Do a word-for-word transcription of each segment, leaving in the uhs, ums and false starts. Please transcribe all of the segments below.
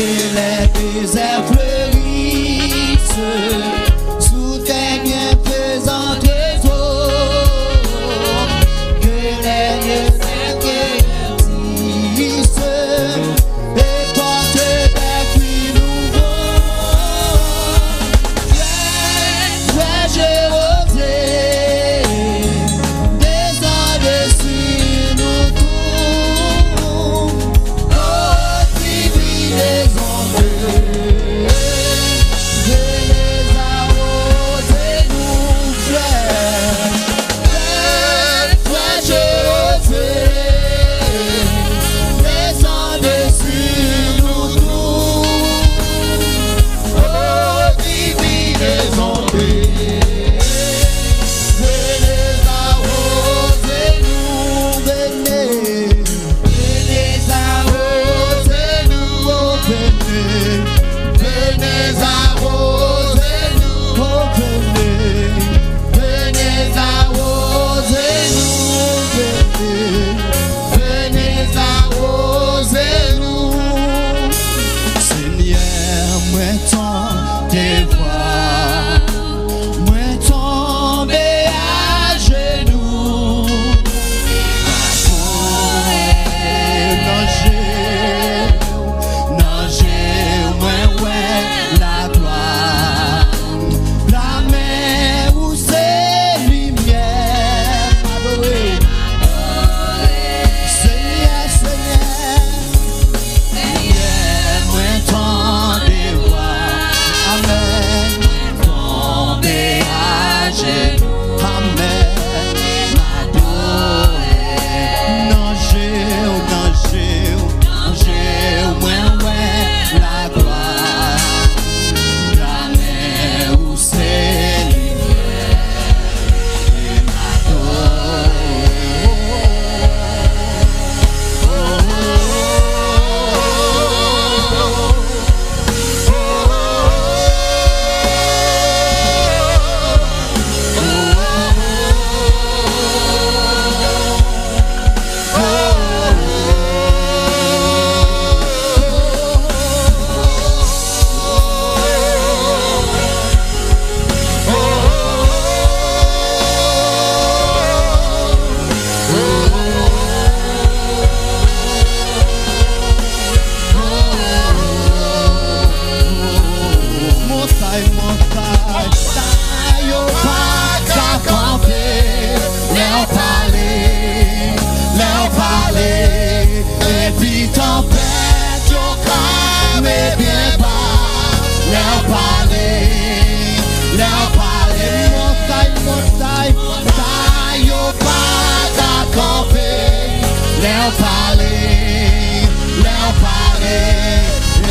Que les déserts fleurissent sous tes bienfaisants trésors, que les lieux s'éclaircissent et portent des fruits nouveaux. Frère José, descendez sur nous tous, ô divine onde, venez arroser nous, frère. Frère José, descendez sur nous tous, ô divine onde, venez arroser nous, venez, venez arroser nous, venez, venez arroser nous, venez, venez arroser nous, venez, venez arroser nous. Senyè, mwen tande vwa, mwen tonbe ajenou. Nan je w, nan je w, mwen wè laglwa. Lamen ou se limyè. Adore. Senyè, Senyè. Senyè, mwen tande vwa. Amèn. Mwen tonbe ajenou. Amèn. M adore. Nan je w, nan je w, nan je w, mwen wè laglwa. Lamen ou se limyè. Montay, montay, montay yo pa ka kanpe. Lè w pale, lè w pale, epi tanpèt yo kalme byen ba. Lè w pale, lè w pale, montay, montay, montay yo pa ka kanpe. Lè w pale, lè w pale,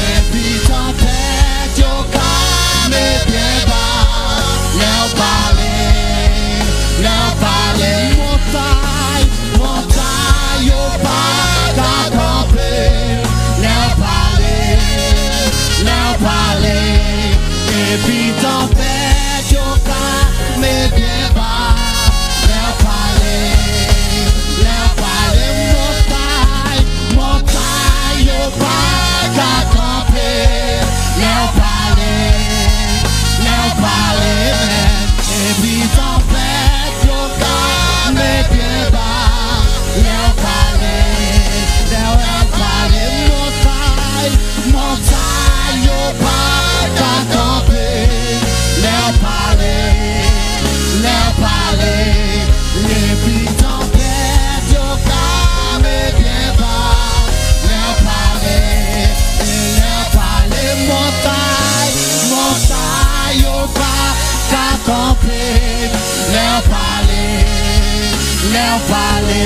epi tanpèt yo kalme byen ba. Lè w pale, lè w pale, montay, montay yo pa ka kanpe. Lè w pale, lè w pale, epi tanpèt yo kalme byen ba. Lè w pale, lè w pale, montay, montay yo pa ka kanpe. Lè w pale, lè w pale, epi tanpèt yo kalme byen ba. Lè w pale, lè w pale, montay, montay yo pa ka kanpe. Lè w pale, lè w pale, epi tanpèt yo kalme byen ba. Lè w pale, lè w pale, montay, montay yo pa ka kanpe. Lè w pale, lè w pale,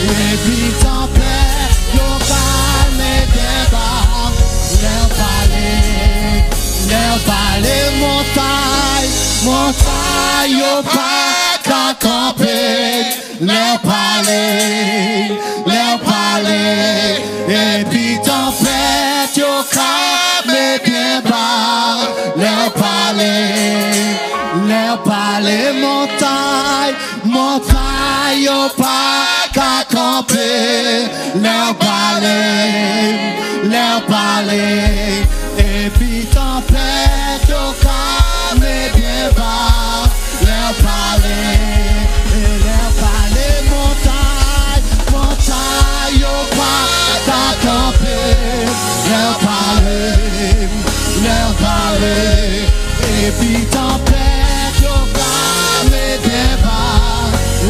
epi tanpèt yo kalme byen ba. Lè w pale, lè w pale, montay, montay yo pa ka kanpe. Lè w pale, lè w pale, epi tanpèt yo kalme byen ba. Lè w pale, lè w pale, montay, montay Montagne yo pa ka kanpe, lè w pale, lè w pale. Epi tanpèt yo kame byen ba, lè w pale, e lè w pale. Montay, montay yo pa ka kanpe, lè w pale, lè w pale. Epi tanpèt yo kame byen ba,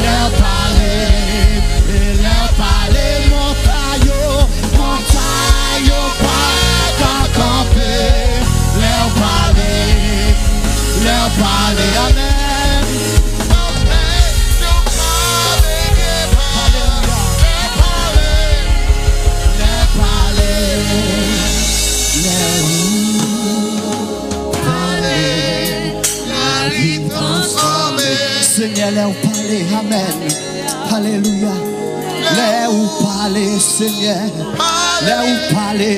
lè w pale, e lè w pale. Montay yo, montay yo pa ka kanpe, lè w pale, lè w pale. Amèn. Tanpèt yo kame byen ba, lè w pale, lè w pale. Lè ou pale, lavi transfòme. Senyè, lè ou pale, amèn. Alelouya. Lè ou pale, Senyè. Lè ou pale.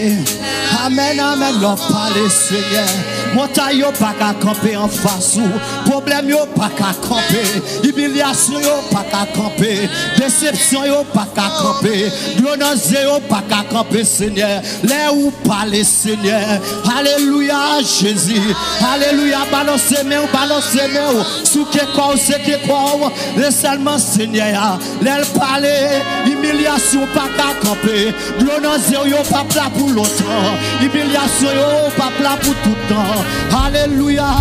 Amèn, amèn. Lè ou pale, Senyè. Montay yo pa ka kanpe anfas ou. Pwoblèm yo pa ka kanpe. Imilyasyon yo pa ka kanpe. Desepsyon yo pa ka kanpe. Dlo nan zye yo pa ka kanpe, Senyè. Lè ou pale, Senyè. Alelouya, Jezi. Alelouya, balanse men w, balanse men w. Souke kò w, seke kò w. E sèlman Senyè a. Lè l pale, imilyasyon pa ka kanpe. Dlo nan zye w yo p ap la pou lontan. Imilyasyon yo p ap la pou tout tan. Alelouya.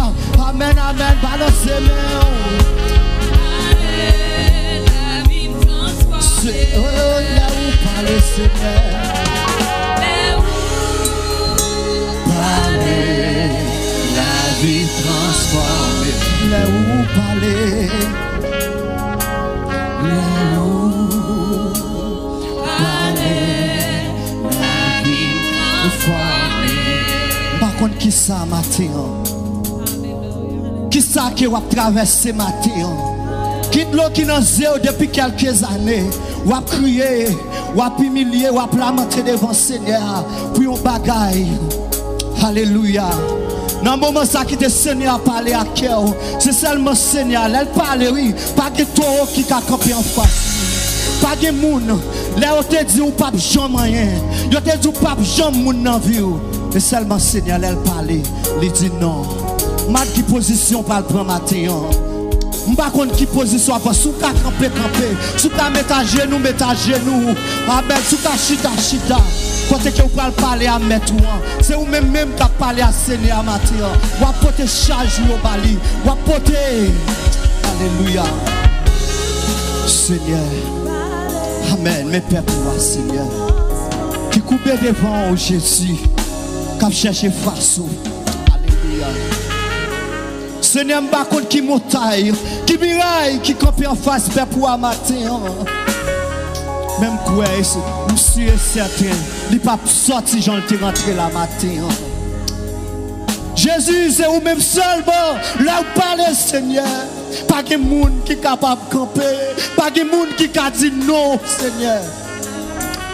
Amèn, amèn. Balanse men w. Se, oh, lè ou pale, Senyè. Pale, lavi transfòme. Lè ou pale, lè ou pale, lavi transfòme. M pa konn kisa maten an. Kisa ke w ap travèse maten an? Ki dlo ki nan zye w depi kèlke zane? W ap kriye, w ap imilye, w ap lamante devan Senyè a pou yon bagay. Alelouya. Nan moman sa, kite Senyè a pale ak kè w. Se sèlman Senyè a. Lè l pale, wi, pa gen towo ki ka kanpe anfas li. Pa gen moun. Lè yo te di w p ap janm anyen, yo te di w p ap janm moun nan vi w. E sèlman Senyè, lè l pale, li di non. M pa t ki pozisyon w pral pran maten an. M pa konn ki pozisyon w ap pran. Si w ka kanpe, kanpe. Si w ka met ajenou, met ajenou. Amèn. Si w ka chita, chita. Kote ke w pral pale a mèt ou an. Se ou menm menm k ap pale a Senyè a maten an. W ap pote chaj ou yo ba li. W ap pote. Alelouya. Senyè. Amèn. Men pèp ou a, Senyè. Ki koube devan w, Jezi. K ap chèche fas ou. Alelouya. Senyè, m pa konn ki montay, ki miray ki kanpe anfas pèp ou a maten an. Men m kwè, m si e sèten, li p ap sòti jan l te rantre la maten an. Jezi, se ou menm sèlman, lè w pale, Senyè, pa gen moun ki kapab kanpe, pa gen moun ki ka di non, Senyè.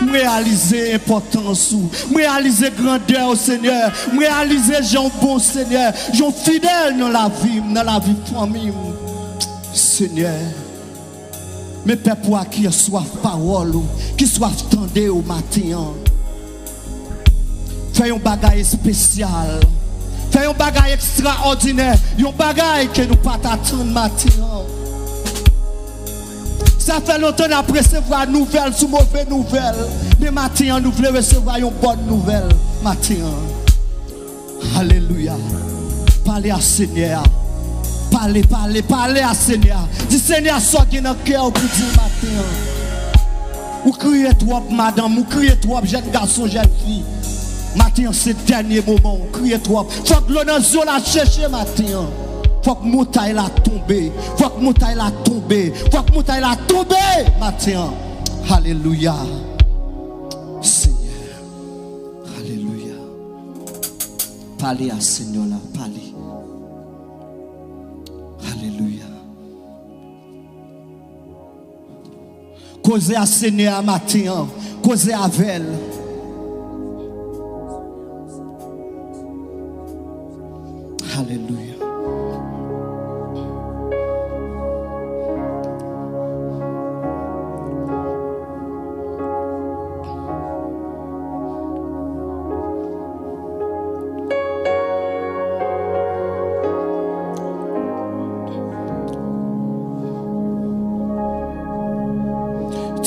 M reyalize enpòtans ou. M reyalize grandè w, Senyè. M reyalize jan w bon, Senyè. Jan w fidèl nan lavi m, nan lavi fanmi m. Senyè, men pèp ou a ki swaf pawòl ou, ki swaf tande w maten an. Fè yon bagay espesyal. Fè yon bagay ekstraòdinè. Yon bagay ke nou pa t atann maten an. Sa fè lontan n ap resevwa nouvèl sou move nouvèl. Men maten an, nou vle resevwa yon bòn nouvèl maten an. Alelouya. Pale a Senyè a. Pale, pale, pale a Senyè a. Di Senyè a sa w gen nan kè w pou di l maten an. Ou kriye twòp, madanm, ou kriye twòp, jèn gason, jèn fi. Maten an, se dènye moman w, ou kriye twòp. Fòk dlo nan zye w la cheche maten an. Fòk montay la tonbe. Fòk montay la tonbe. Fòk montay la tonbe maten an. Alelouya. Senyè. Alelouya. Pale a Senyè la, pale. Alelouya. Koze a Senyè a maten an. Koze avè l. Alelouya.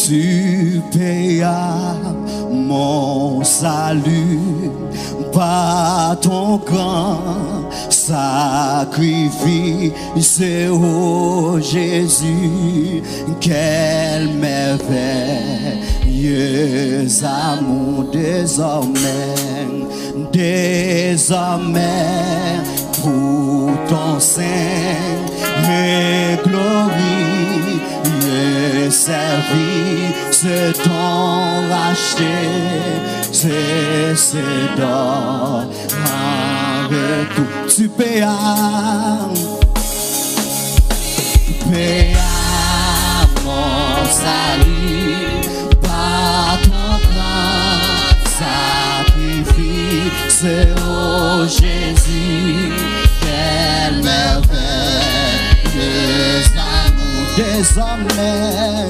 Tu payas mon salut par ton grand sacrifice, ô Jésus, quel merveilleux amour. Désormais, désormais, pour ton saint et glorieux service, t'ont racheté, je te donne en retour. Tu payas, tu payas mon salut par ton grand sacrifice, ô Jésus, quel merveilleux amour. Désormais,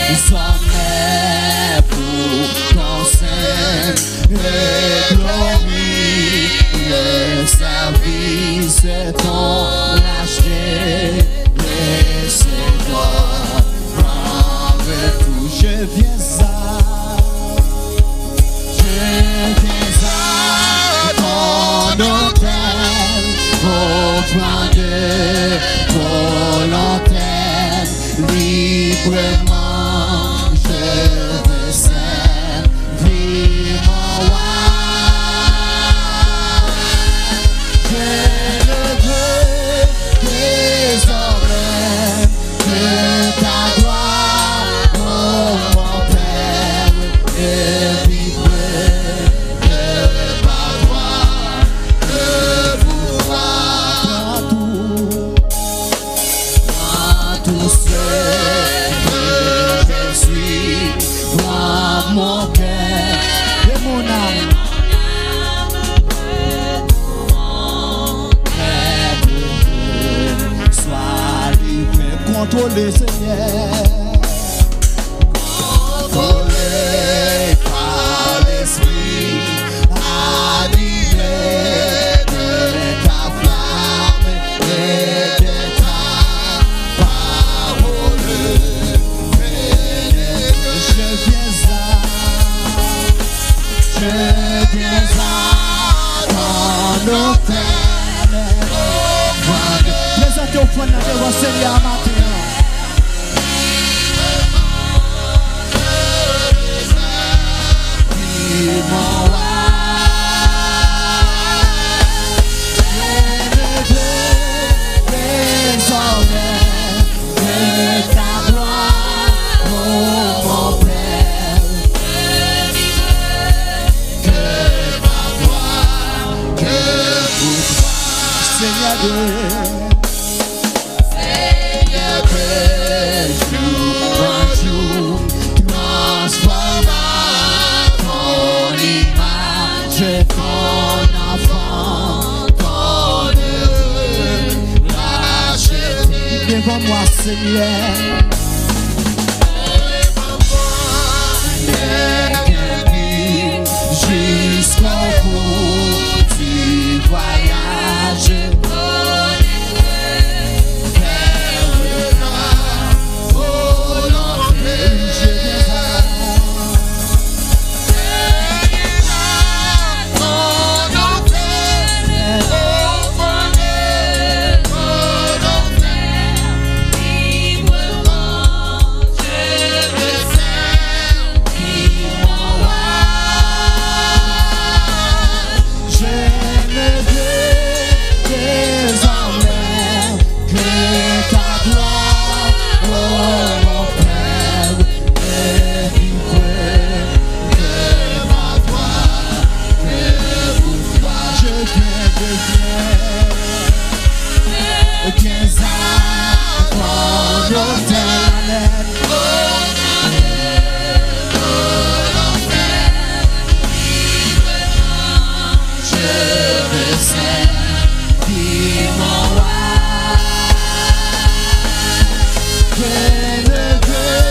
désormais, pour ton saint et glorieux service, t'ont racheté, je te donne en retour. Je viens à, je viens à ton autel, offrant de volonté, librement je veux servir mon roi. Je ne veux désormais que ta gloire, ô mon Père, et vivre que par toi, que pour toi. Prends tout, prends tout ce que je suis, prends mon cœur et mon âme. Contrôlé, Seigneur. Contrôlé par l'Esprit, animé de ta flamme et de ta parole. Je viens à, je viens à ton autel. Prezante ofrann nan devan Senyè a maten an. Senyè de Seigneur, de jour en jour, transforme à ton image ton enfant, ton heureux racheté. Devant moi, Seigneur. Jusqu'au bout du voyage. Je ne veux désormais que ta gloire, ô mon Père, et vivre que par toi, que pour toi. Je viens, je viens, viens à ton autel. Je veux servir mon roi. Je ne veux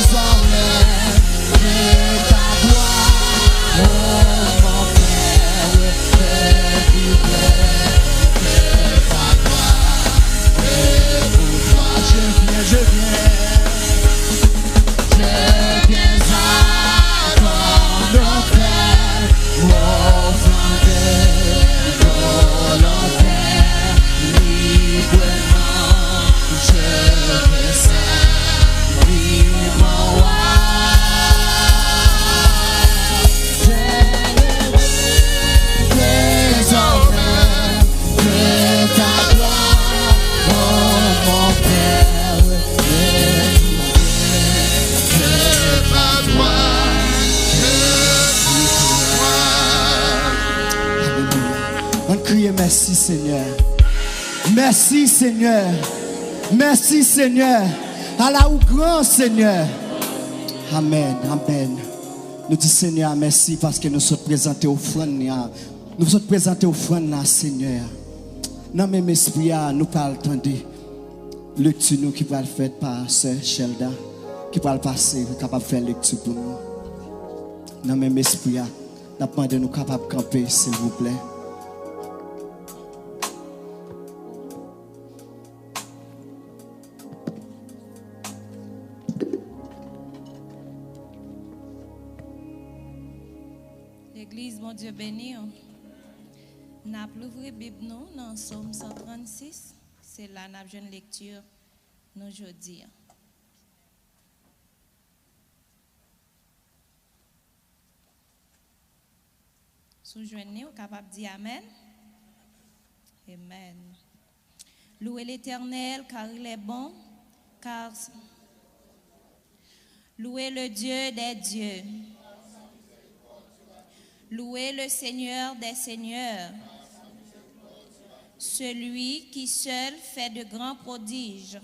désormais que ta gloire, ô mon Père, que vivre que par toi, que pour toi. Je viens, je viens. Mèsi, Senyè. Mèsi, Senyè. Mèsi, Senyè. Ala ou gran, Senyè. Amèn, amèn. Nou di Senyè a mèsi paske nou sot prezante ofrann li a. Nou sot prezante ofrann la, Senyè. Nan menm espri a, nou pral tande lekti nou ki pral fèt pa sè Shelda, ki pral pase, kapab fè lekti pou nou. Nan menm espri a, n ap mande nou kapab kanpe, silvouplè. Legliz, Bondye beni w. N ap louvri Bib nou nan Sòm san trannsis. Se la n ap jwenn lekti nou jodi a. Si w jwenn li, ou kapab di amèn. Amèn. Louez l'Éternel, car il est bon, car... Louez le Dieu des dieux. Louez le Seigneur des seigneurs, celui qui seul fait de grands prodiges,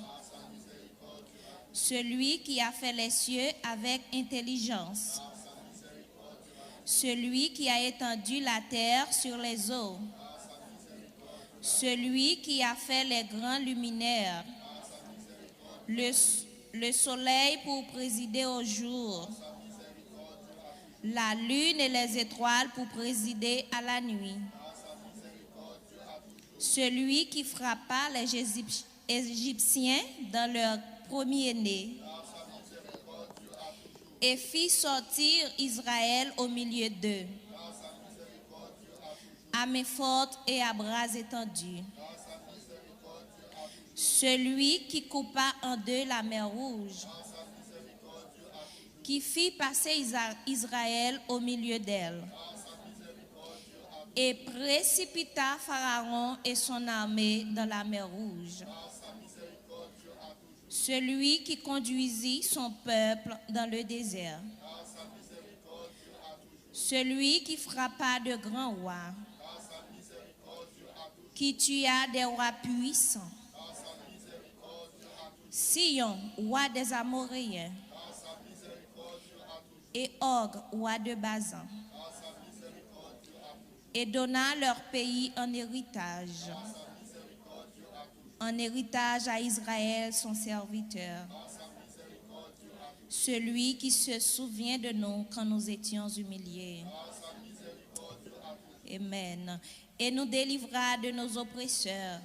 celui qui a fait les cieux avec intelligence, celui qui a étendu la terre sur les eaux, celui qui a fait les grands luminaires, le, le soleil pour présider au jour, la lune et les étoiles pour présider à la nuit, celui qui frappa les Égyptiens dans leur premier-né et fit sortir Israël au milieu d'eux, à main forte et à bras étendus. Celui qui coupa en deux la mer Rouge, qui fit passer Isa-, Israël au milieu d'elle, et précipita Pharaon et son armée dans la mer Rouge. Celui qui conduisit son peuple dans le désert, celui qui frappa de grands rois, qui tua des rois puissants, Sihon, roi des Amoréens, et Og, roi de Basan, et donna leur pays en héritage, en héritage à Israël, son serviteur, celui qui se souvient de nous quand nous étions humiliés. Amen. Et nous délivra de nos oppresseurs,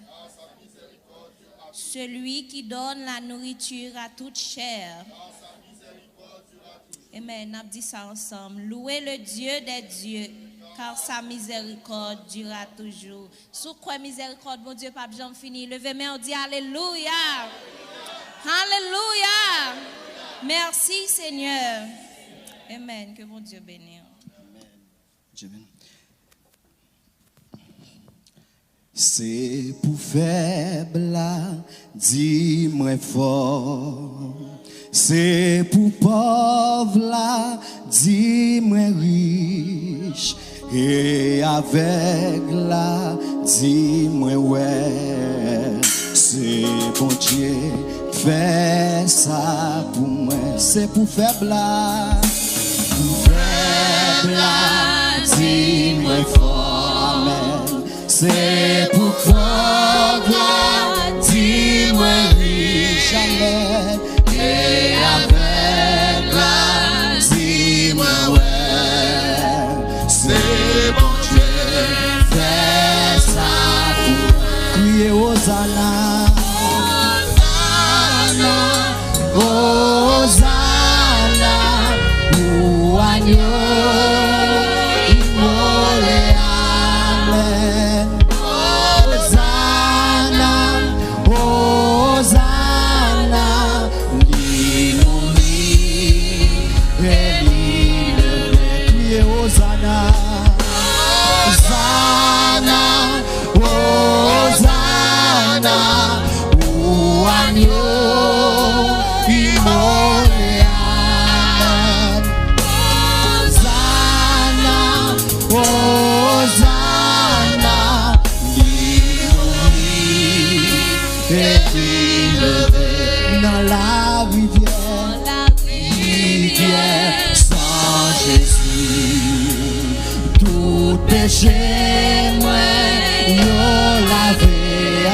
celui qui donne la nourriture à toute chair. Amen. N ap di sa ansanm. Louez le Dieu des dieux, car sa miséricorde durera toujours. Si w kwè mizèrikòd Bondye p ap janm fini, leve men w, di alelouya. Alelouya. Mèsi, Senyè. Amen. Ke Bondye beni w. Amen. Bondye beni w. Se pou fèb la, di mwen fò. Se pou pòv la, di mwen rich. E avèg la, di mwen wè. Se Bondye fè sa pou mwen. Se pou fèb la. Pou fèb la, di mwen fò. Amèn. Se pou pòv la, di mwen rich. Amèn. E avèg la, di mwen wè. Se Bondye fè sa pou mwen. Kriye Ozana. Ozana, Ozana, pou agno imole a. Amèn. Ozana, Ozana, li mouri e li leve. Kriye Ozana. Ozana, Ozana, pou agno imole a. Ozana, Ozana, li Peche mwen yo lave,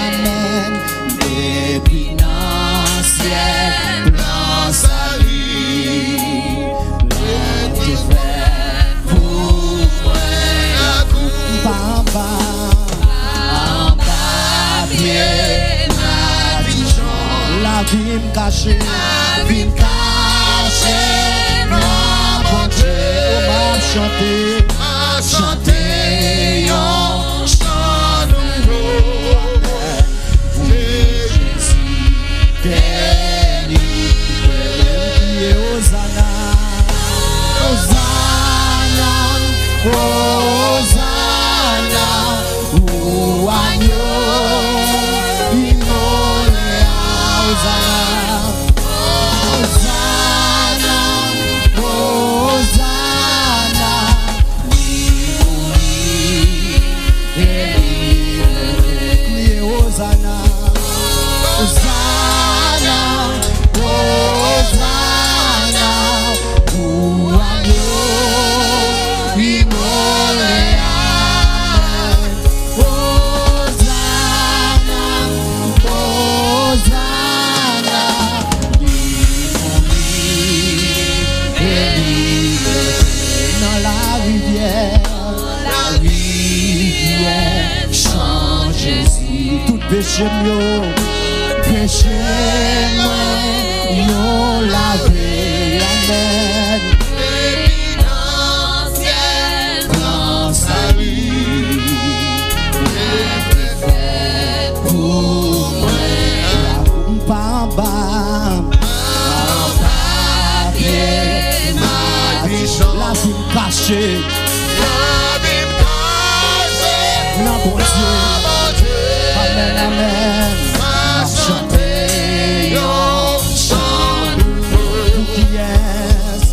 amèn. Depi nan syèl, plan sali, Bondye fè pou mwen. Lakou m pa anba, anba pye madichon. Lavi m kache, lavi m kache nan Bondye. M ap chante, m ap chante yon chan nouvo. Pou Jezi delivre m. Kriye Ozana, Ozana, Ozana, ou agno imole a. Ozana, Ozana, Ozana. Li mouri e li leve. Kriye Ozana, Ozana, Ozana, pou agno imole a. Ozana, Ozana, li mouri e li leve. Nan larivyè, larivyè chan Jezi. Tout peche m yo, peche mwen yo lave. Amèn. Depi nan syèl, plan sali, Bondye fè pou mwen. Lakou m pa anba, anba pye madichon. Lavi m kache, lavi m kache nan Bondye. Amèn, amèn. M ap chante yon chan nouvo. Pou kiyès?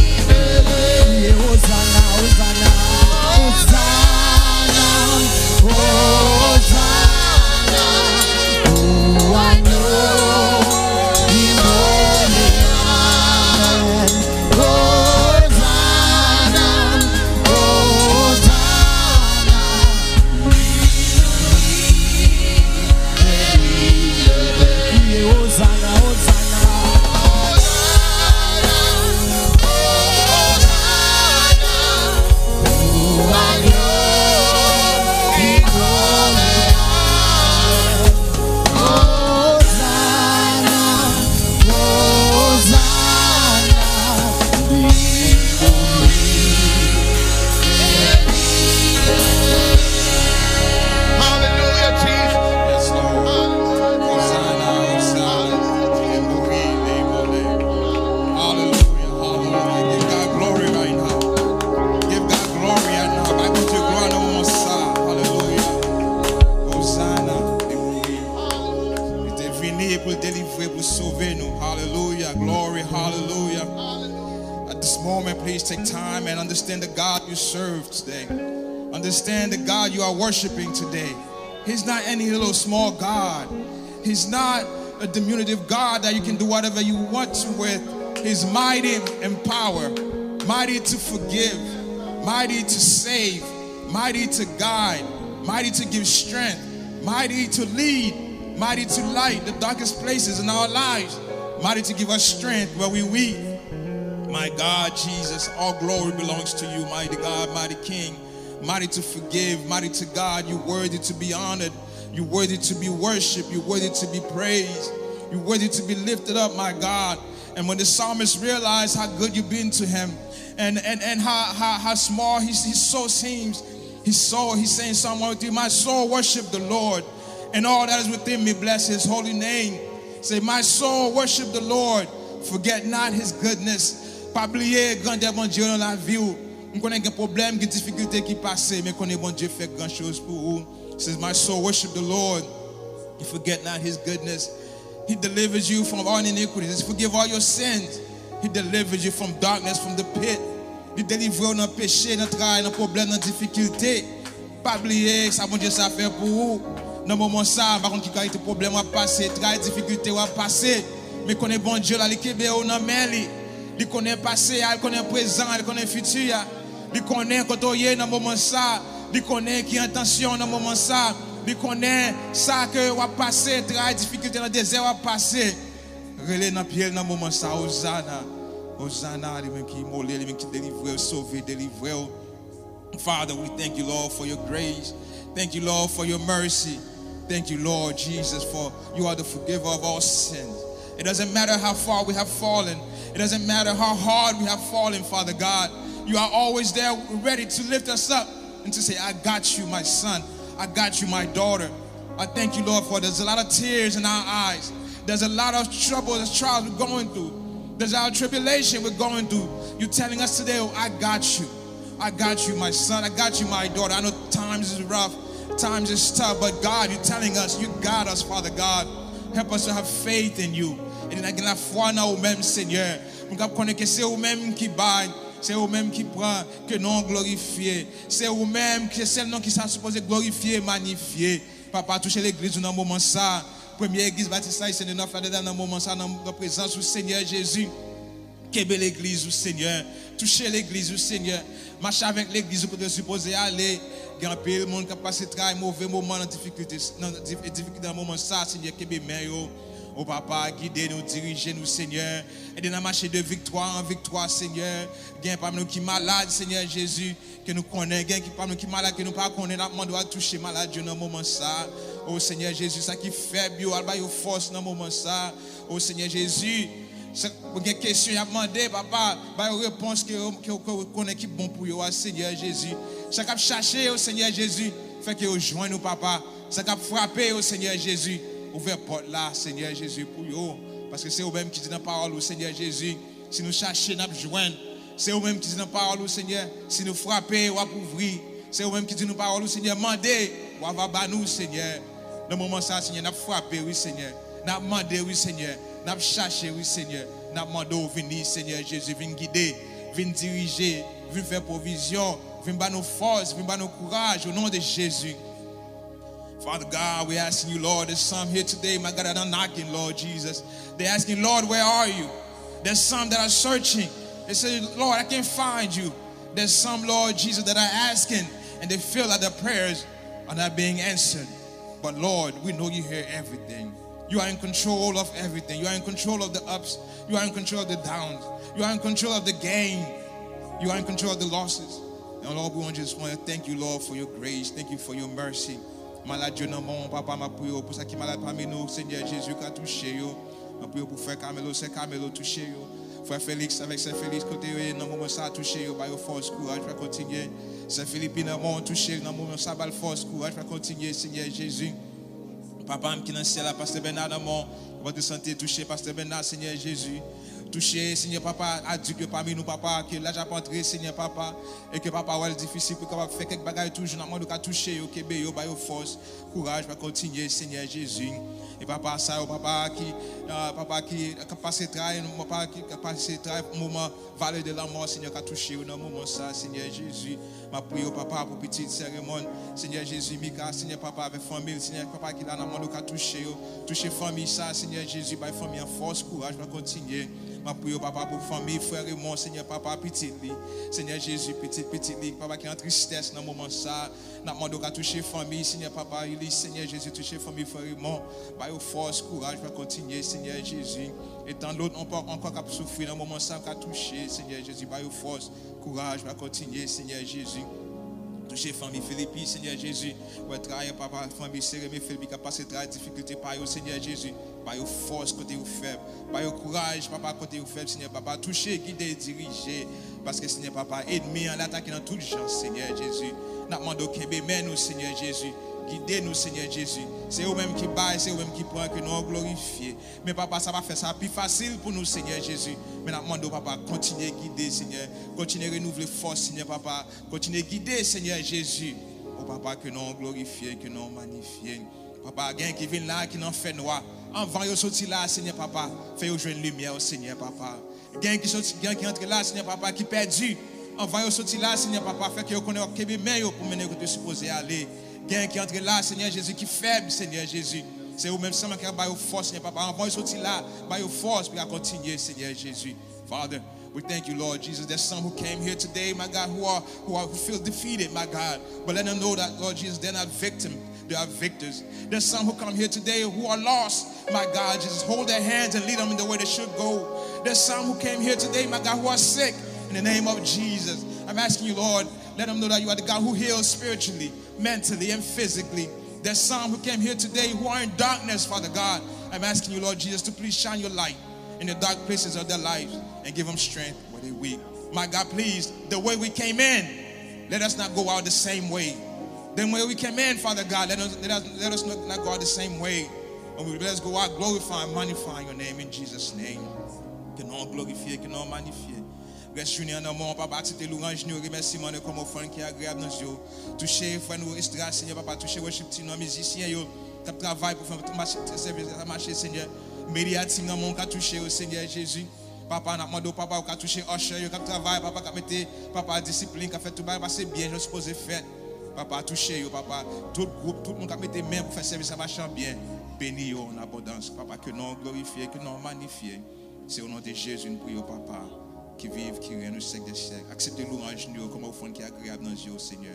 Kriye Ozana, Ozana, Ozana, Ozana, pou agno imole a. Ozana, Ozana. Kriye Ozana, Ozana. Ozana, Ozana. Hallelujah, Jesus. Yes, Lord. Hosanna, Hosanna. Hallelujah, hallelujah. Give God glory right now. Give God glory right now. Bay Bondye glwa nan moman sa. Hallelujah. Hosanna. Li te vini pou l delivre, pou sove nou. Hallelujah. Glory. Hallelujah. At this moment, please take time and understand the God you serve today. Understand the God you are worshiping today. He's not any little small God. He's not a diminutive God that you can do whatever you want to with. He's mighty in power, mighty to forgive, mighty to save, mighty to guide, mighty to give strength, mighty to lead, mighty to light the darkest places in our lives, mighty to give us strength where we weak. My God, Jesus, all glory belongs to you, mighty God, mighty King, mighty to forgive, mighty to God. You're worthy to be honored. You're worthy to be worshiped. You're worthy to be praised. You're worthy to be lifted up, my God. And when the psalmist realized how good you've been to him and, and, and how, how, how small his, his soul seems, his soul, he's saying, Psalm one oh three, "My soul worship the Lord, and all that is within me bless his holy name." Say, "My soul worship the Lord, forget not his goodness." Pa bliye grandè Bondye nan lavi w. M konnen gen pwoblèm, gen difikilte ki pase, men konnen Bondye fè gran choz pou ou. Says, "My soul worship the Lord, and forget not his goodness." He delivers you from all iniquities. He forgive all your sins. He delivers you from darkness, from the pit. Li delivre w nan peche, nan travay, nan pwoblèm, nan difikilte. Pa bliye sa Bondye sa fè pou ou. Nan moman sa, m pa konn ki kalite pwoblèm w ap pase, travay, difikilte w ap pase. Men konnen Bondye la, li kenbe w nan men li. Li konnen pase a, li konnen prezan a, li konnen fiti a. Li konnen kote w ye nan moman sa. Li konnen ki entansyon nan moman sa. Li konnen sa ke w ap pase, tray, difikilte nan dezè w ap pase. Rele nan pye l nan moman sa, Ozana. Ozana, li menm ki imole, li menm ki delivre w, sove, delivre w. Father, we thank you, Lord, for your grace. Thank you, Lord, for your mercy. Thank you, Lord Jesus, for you are the forgiver of all sins. It doesn't matter how far we have fallen. It doesn't matter how hard we have fallen, Father God. You are always there, ready to lift us up and to say, "I got you, my son. I got you, my daughter." I thank you, Lord, for there's a lot of tears in our eyes. There's a lot of trouble, there's trials we're going through. There's our tribulation we're going through. You're telling us today, "Oh, I got you. I got you, my son. I got you, my daughter." I know times is rough, times is tough, but God, you're telling us, you got us, Father God. Help us to have faith in you. E n gen lafwa nan ou menm, Senyè. Moun k ap konnen ke se ou menm ki bay, se ou menm ki pran, ke non w glorifye. Se ou menm, ke sèl non ki sa sipoze glorifye, manifye. Papa, touche legliz ou nan moman sa. Premye egliz batis ayisyen de Nòt Fladèl nan moman sa, nan, nan prezans ou, Senyè Jezi. Kenbe legliz ou, Senyè. Touche legliz ou, Senyè. Mache avèk legliz ou kote yo sipoze ale. Gen anpil moun k ap pase tray, move moman nan difikilte, nan dif-, difikilte nan moman sa, Senyè, kenbe men yo. O Papa, gide nou, dirije nou, Senyè. Ede n a mache de viktwa an viktwa, Senyè. Gen pami nou ki malad, Senyè Jezi, ke nou konnen. Gen ki pami nou ki malad, ke nou pa konnen. N ap mande w al touche malad yo nan moman sa. O Senyè Jezi, sa ki fèb yo, al ba yo fòs nan moman sa. O Senyè Jezi, sa, gen kesyon y ap mande, Papa, ba yo repons ke yo, ke yo, ke yo konnen ki bon pou yo a, Senyè Jezi. Sa k ap chache yo, Senyè Jezi, fè ke yo jwenn ou, Papa. Sa k ap frape yo, Senyè Jezi, ouvè pòt la, Senyè Jezi, pou yo. Paske se ou menm ki di nan pawòl ou, Senyè Jezi, si nou chache, n ap jwenn. Se ou menm ki di nan pawòl ou, Senyè, si nou frape, w ap ouvri. Se ou menm ki di nan pawòl ou, Senyè, mande, w a va ba nou, Senyè. Nan moman sa, Senyè, n ap frape, wi, Senyè. N ap mande, wi, Senyè. N ap chache, wi, Senyè. N ap mande w vini, Senyè Jezi, vin gide, vin dirije, vin fè pwovizyon, vin ba nou fòs, vin ba nou kouraj, o non de Jezi. Father God, we're asking you, Lord, there's some here today, my God, that are knocking, Lord Jesus. They're asking, "Lord, where are you?" There's some that are searching. They say, "Lord, I can't find you." There's some, Lord Jesus, that are asking, and they feel that their prayers are not being answered. But Lord, we know you hear everything. You are in control of everything. You are in control of the ups. You are in control of the downs. You are in control of the gain. You are in control of the losses. And Lord, we want, just want to thank you, Lord, for your grace. Thank you for your mercy. Malad yo nan men w, Papa, m ap priye w pou sa ki malad pami nou, Senyè Jezi, ka touche yo. M ap priye w pou frè Kamelo, sè Kamelo, touche yo. Frè Felix avèk sè Felix, kote yo ye nan moman sa, touche yo, ba yo fòs, kouraj pou yo kontinye. Sè Filipi nan men w, touche l nan moman sa, ba l fòs, kouraj pou yo kontinye, Senyè Jezi. Papa m ki nan syèl la, pastè Bèna nan men w, pastè sante, touche pastè Bèna, Senyè Jezi. Touche, Senyè Papa, adilt yo pami nou, Papa, ke laj ap antre, Senyè Papa, e ke, Papa, wè l difisil pou kapab fè kèk bagay toujou, nan mande w ka touche yo, kenbe yo, ba yo fòs, kouraj pou yo kontinye, Senyè Jezi. E papa sa yo, papa ki, ah, papa ki, k ap pase tray, papa ki, k ap pase tray, moman vale de lanmò, Senyè, ka touche yo nan moman sa, Senyè Jezi. M ap priye w, Papa, pou pitit sè Raymond, Senyè Jezi, Mika, Senyè, Papa, avèk fanmi l, Senyè, Papa, ki la nan mond ou ka touche yo, touche fanmi sa, Senyè Jezi, bay fanmi an fòs, kouraj pou kontinye. M ap priye w, Papa, pou fanmi frè Raymond, Senyè, Papa, pitit li, Senyè Jezi, pitit, pitit li, Papa, ki an tristès nan moman sa, n ap mande w ka touche fanmi, Senyè, Papa, li, Senyè Jezi, touche fanmi frè Raymond, ba yo fòs, kouraj pou kontinye, Senyè Jezi. E tan lòt ankò, ankò k ap soufri nan moman sa, ka touche, Senyè Jezi, ba yo fòs, kouraj pou kontinye, Senyè Jezi. Touche fanmi Filipi, Senyè Jezi. Wè tray, Papa, fanmi Sereme Filipi k ap pase tray, difikilte pa yo, Senyè Jezi. Ba yo fòs kote yo fèb. Ba yo kouraj, Papa, kote yo fèb, Senyè, Papa. Touche, gide, dirije. Paske, Senyè, Papa, ènmi an, l atake nan tout jan, Senyè Jezi. N ap mande w kenbe men nou, Senyè Jezi. Gide nou, Senyè Jezi. Se ou menm ki bay, se ou menm ki pran, ke non w glorifye. Men, Papa, sa pa fè sa pi fasil pou nou, Senyè Jezi. Men n ap mande w, Papa, kontinye gide, Senyè. Kontinye renouvle fòs, Senyè, Papa. Kontinye gide, Senyè Jezi. O, Papa, ke non w glorifye, ke non w manifye. Papa, gen ki vin la, ki nan fènwa. Anvan yo soti la, Senyè, Papa, fè yo jwenn limyè w, Senyè, Papa. Gen ki soti, gen ki antre la, Senyè, Papa, ki pèdi. Anvan yo soti la, Senyè, Papa, fè ke yo konnen w ap kenbe men yo pou mennen yo kote yo sipoze ale. Gen ki antre la, Senyè Jezi, ki fèb, Senyè Jezi. Se ou menm sèlman ki ka ba yo fòs, Senyè, Papa. Anvan yo soti la, ba yo fòs pou y a kontinye, Senyè Jezi. Father, We thank you, Lord Jesus. There's some who came here today, my God, who are who are who feel defeated, my God. But let them know that, Lord Jesus, they're not victim, they are victors. There's some who come here today who are lost, my God, Jesus. Hold their hands and lead them in the way they should go. There's some who came here today, my God, who are sick. In the name of Jesus, I'm asking you, Lord, let them know that you are the God who heals spiritually, mentally, and physically. There's some who came here today who are in darkness, Father God. I'm asking you, Lord Jesus, to please shine your light in the dark places of their lives and give them strength where they weak. My God, please, the way we came in, let us not go out the same way. The way we came in, Father God, let us, let us, let us not, not go out the same way. And we, let us go out glorifying, magnifying your name in Jesus' name. Ke non w glorifye, ke non w manifye. Rès jounen an nan men w, papa, aksepte louranj nou, remèsiman nou kòm ofrann ki agreyab nan zye w. Touche frè nou Esdras, Senyè, papa, touche worship team nan, mizisyen yo k ap travay pou fè mache, sèvis la mache, Senyè. Media team nan men w ka touche yo, Senyè Jezi. Papa, n ap mande w, papa, ou ka touche usher yo k ap travay, papa, k ap mete, papa, disiplin, k ap fè tout bagay pase byen, jan l sipoze fèt. Papa, touche yo, papa. Tout gwoup, tout moun k ap mete men pou fè sèvis la mache an byen, beni yo an abondans. Papa, ke non w glorifye, ke non w manifye. Se o non de Jezi n priye w, papa, ki viv, ki règne au siècle des siècles. Aksepte louranj nou yo kòm ofrann ki agreyab nan zye w, Senyè.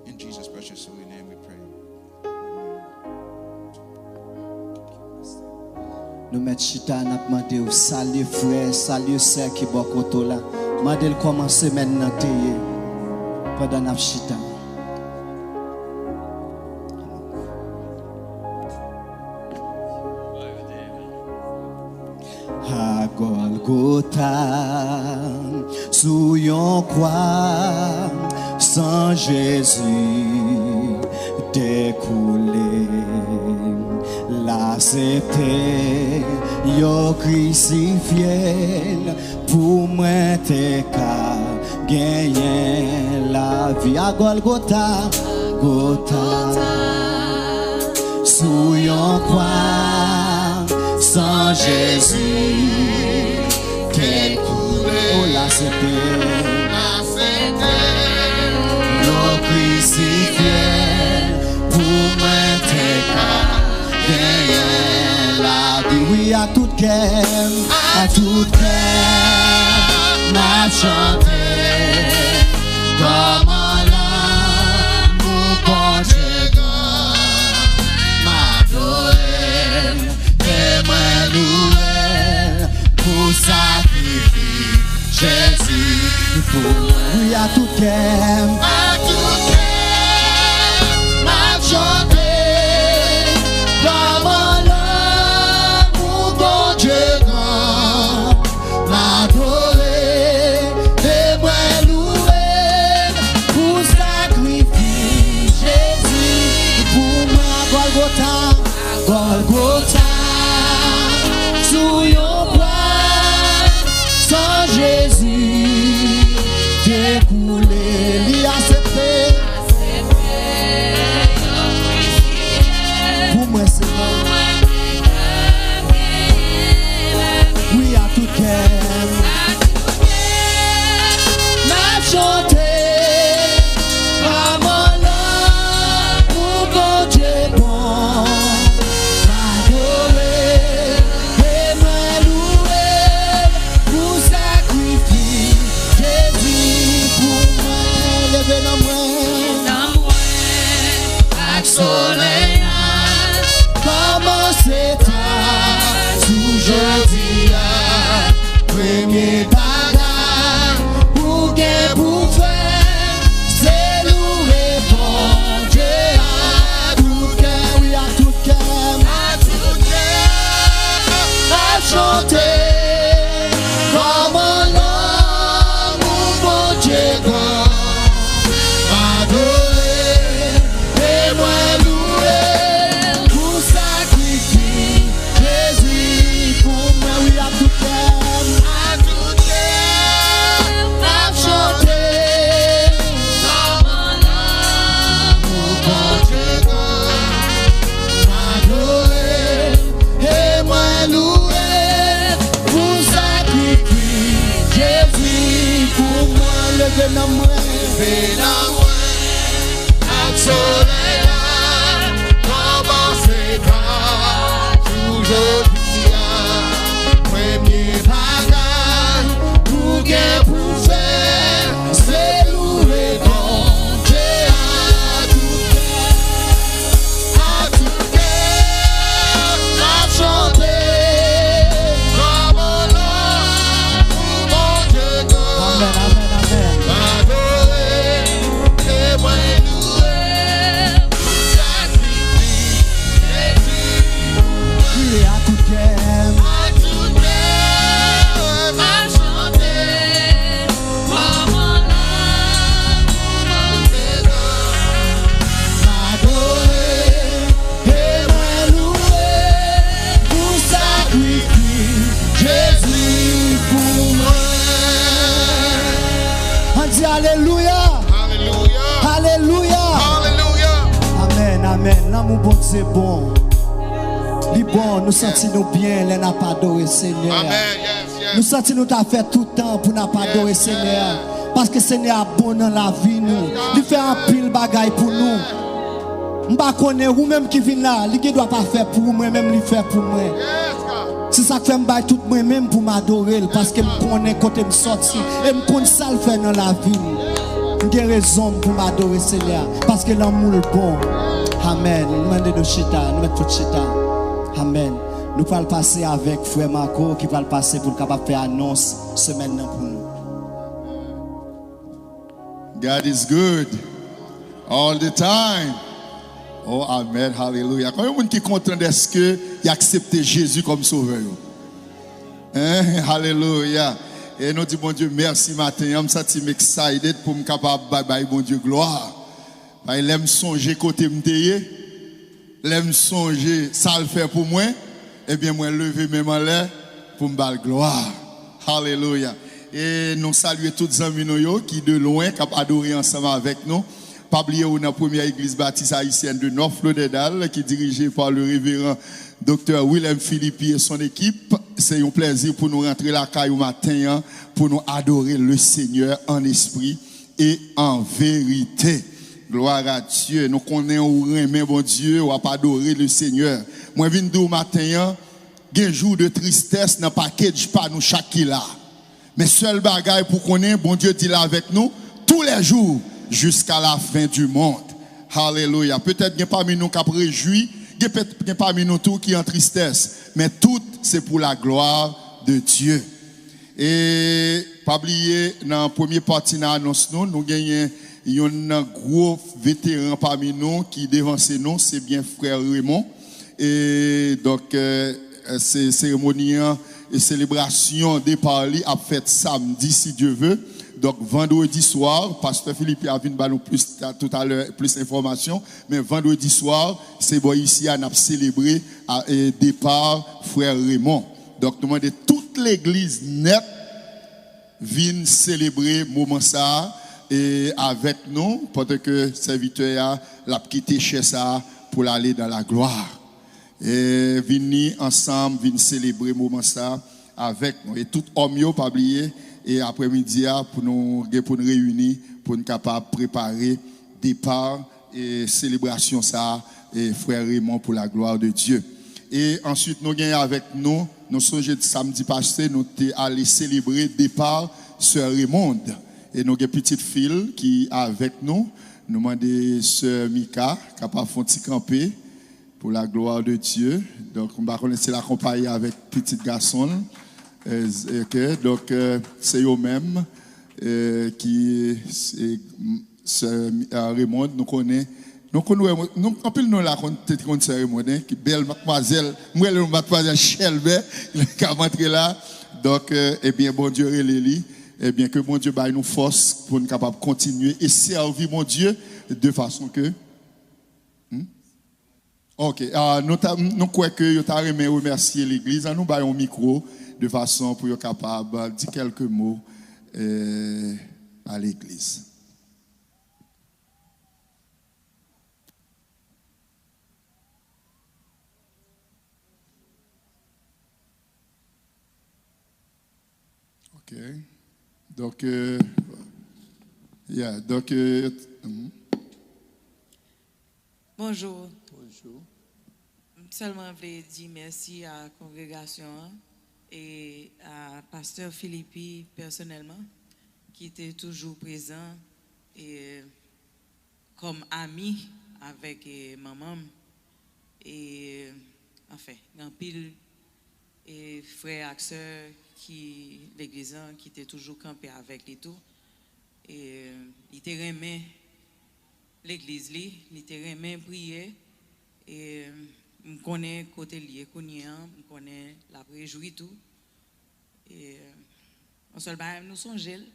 In Jesus' precious holy name we pray. Nou mèt chita, n ap mande w salye frè, salye sè ki bò kote w la. Mande l kòman semèn nan te ye pandan n ap chita. A Gòlgota, sou yon kwa, san Jezi te koule. La se te yo krisifye l pou mwen te ka genyen lavi. A Gòlgota, Gòlgota, sou yon kwa, san Jezi te koule. O, la se te, la se te yo krisifye l pou mwen te ka genyen lavi. Wi, a tout kè m, a tout kè m, m ap chante kòman lanmou Bondye gran. M adore l e mwen louwe l pou sakrifis Jezi pou mwen. Wi, a tout kè m, a tout kè m, m ap chante kòman lanmou Bondye gran. M adore l e mwen louwe l pou sakrifis Jezi pou mwen. A Gòlgota, Gòlgota, sou yon kwa, san Jezi te koule. Li aksepte pou mwen, Senyè. Wi, a tout kè m, m ap chante kòman lanmou Bondye bon. M adore l e mwen louwe l pou sakrifis Jezi pou mwen. Leve nan mwen, nan mwen, ak solèy la, kòman se ta sou jodi a. Premye bagay ou gen pou fè, se louwe Bondye a. Tout kè, wi, a tout kè m, a tout kè m, m ap chante kòman lanmou Bondye gran. M adore l e mwen louwe l pou sakrifis Jezi pou mwen. Wi, a tout kè m, a tout kè m, m ap chante kòman lanmou Bondye gran. M adore l e mwen louwe l pou sakrifis Jezi pou mwen. Leve nan mwen, leve nan mwen, ak solèy la, kòman se ta sou jodi a. Premye bagay ou gen Di alelouya. Alelouya. Alelouya. Alelouya. Amèn, amèn. Lanmou Bondye bon. Li bon, nou santi nou byen lè n ap adore Senyè a. Amèn. Yes, yes. Nou santi nou ta fè tout tan pou n ap adore Senyè a. Paske Senyè a bon nan lavi nou. Li fè anpil bagay pou nou. M pa konnen, ou menm ki vin la, li gen dwa pa fè pou ou, mwen menm li fè pou mwen. Se sa k fè m bay tout mwen menm pou m adore l, paske m konnen kote m sòti e m konn sa l fè nan lavi m. M gen rezon m pou m adore Senyè a, paske lanmou l bon. Amèn. M mande nou chita, nou mèt tout chita. Amèn. Nou pral pase avèk frè Marco ki pral pase pou l kapab fè anons semèn nan pou nou. God is good all the time. Oh, amen, halelouya. Konbyen moun ki kontan dèske y aksepte Jezi kòm sovè yo? Hein? Halelouya. E nou di Bondye mèsi maten an. M santi m excited pou m kapab bay, bay Bondye glwa. Bay, lè m sonje kote m te ye, lè m sonje sa l fè pou mwen, ebyen, mwen leve men m anlè pou m ba l glwa. Alelouya. E nou salye tout zanmi nou yo ki de lwen, k ap adore ansanm avèk nou. Pa bliye ou nan Premyè Egliz Batis Ayisyèn de North Lauderdale, ki dirije pa le reveran Doktè William Philippi et son équipe. Se yon plèzi pou nou rantre lakay ou maten an, pou nou adore le Seigneur en esprit et en vérité. Gloire à Dieu. Nou konnen ou renmen Bondye, w ap adore le Seigneur. Mwen vin di w maten an, gen jou de tristès nan package pa nou chak ki la. Men sèl bagay pou konnen, Bondye di l avèk nou tous les jours jusqu'à la fin du monde. Alelouya. Petèt gen pami nou k ap rejwi, gen pèt-, gen pami nou tou ki an tristès. Men tout, se pour la gloire de Dieu. E pa bliye, nan premye pati nan anons nou, nou genyen youn nan gwo veteran pami nou ki devanse nou, se byen frè Raymond. E donk, eh, se seremoni an e selebrasyon depa li ap fèt samdi, si Dye ve. Donk, vandredi swa, pastè Philippe a vin ba nou plis, toutalè, plis enfòmasyon. Men vandredi swa, se bò isi a n ap selebre a, e, depa frè Raymond. Donk, nou mande tout legliz nèt vin selebre moman sa a, e, avèk nou, pandan ke sèvitè a, l ap kite chè sa a pou l ale dans la gloire. E, vini ansanm, vin selebre moman sa a avèk nou. E tout òm yo, pa bliye, e aprèmidi a, pou nou gen pou n reyini, pou n kapab prepare depa e selebrasyon sa a, e frè Raymond, pour la gloire de Dieu. E answit, nou gen avèk nou, nou sonje samdi pase, nou te ale selebre depa sè Raymond. E nou gen pitit fi l ki avèk nou. Nou mande sè Mika kapab fè yon ti kanpe, pour la gloire de Dieu. Donk, m pa konnen si l akonpaye avèk pitit gason l. E, ok, donk, eh, se yo menm, eh, ki, se, Sè, ah, Raymond, nou konnen, nou konn wè, nou, anpil nou la konn, te konn sè Raymond, hein, ki bèl madmwazèl, m rele l madmwazèl Chèlbè, k ap antre la. Donk, eh, ebyen, Bondye rele li. Ebyen, ke Bondye bay nou fòs pou n kapab kontinye e sèvi Bondye de fason ke, hmm? Ok, ah, nou ta, nou kwè ke yo ta renmen remèsye legliz. An nou ba yo yon mikwo de fason pou yo kapab di kèlke mo, eh, a legliz. Ok. Donk, eh, yeah, donk, eh, mhm. Bonjou. Bonjou. M sèlman vle di mèsi a kongregasyon an e a pastè Philippe pèsonèlman, ki te toujou prezan e kòm ami avèk, e, manman m. E, anfen, gen anpil, e, frè ak sè ki legliz lan ki te toujou kanpe avèk li tou. E, li te renmen legliz li, li te renmen priye. E, m konnen kote l ye kounye a, m konnen l ap rejwi tou. E, yon sèl bagay, nou sonje l.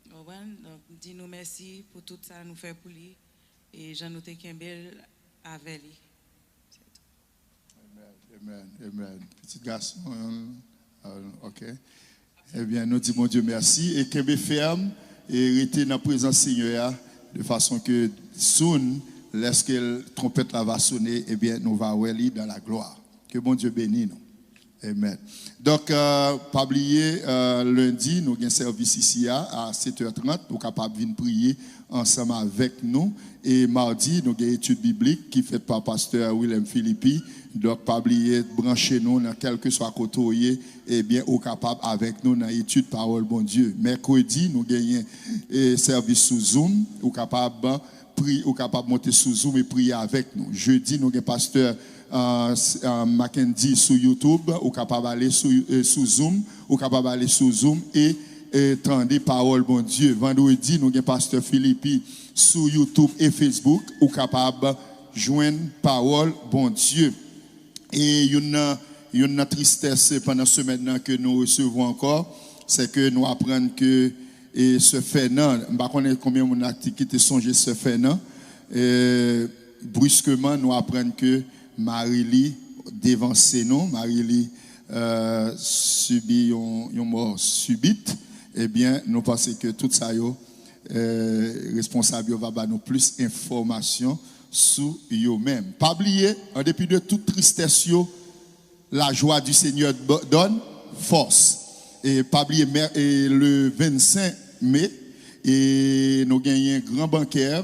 Ou konprann? Donk, m di nou mèsi pou tout sa nou fè pou li e jan nou te kenbe l avè li. Se tou. Amen, amen, amen. Pitit gason, euh, ok. Ebyen, nou di Bondye mèsi e kenbe fèm. e rete nan prezans Senyè a, de fason ke soon, lèske l- twonpèt la va sone, ebyen, nou va wè li dans la gloire. Ke Bondye beni nou. Amen. Donk, euh, pa bliye, euh, lendi, nou gen sèvis isi a, a sèt è trant, ou kapab vin priye ansanm avèk nou. E madi, nou gen etid biblik ki fèt pa pastè Willem Philippy. Donk, pa bliye branche nou nan kèlkeswa kote w ye, ebyen, ou kapab avèk nou nan etid pawòl Bondye. Mèkredi, nou genyen, e, sèvis sou Zoom. Ou kapab pri, ou kapab monte sou Zoom e priye avèk nou. Jedi, nou gen pastè, euh, s- euh, Mackendy sou YouTube. Ou kapab ale sou, euh, sou Zoom. Ou kapab ale sou Zoom e, e tande pawòl Bondye. Vandredi, nou gen pastè Philippy sou YouTube e Facebook. Ou kapab jwenn pawòl Bondye. E youn nan, youn nan tristès pandan semèn nan ke nou resevwa ankò, se ke nou aprann ke, e, sè Fènan, m pa konnen konbyen moun la ki, ki te sonje sè Fènan, e, briskeman, nou aprann ke mari li devanse nou, mari li, euh, sibi yon, yon mò sibit, ebyen, nou panse ke tout sa yo, euh, responsab yo va ba nou plis enfòmasyon sou yo menm. Pa bliye, an depi de tout tristès yo, la joie du Seigneur bo- donne force. E pa bliye, mè- e le vennsenk me, e nou genyen gran bankè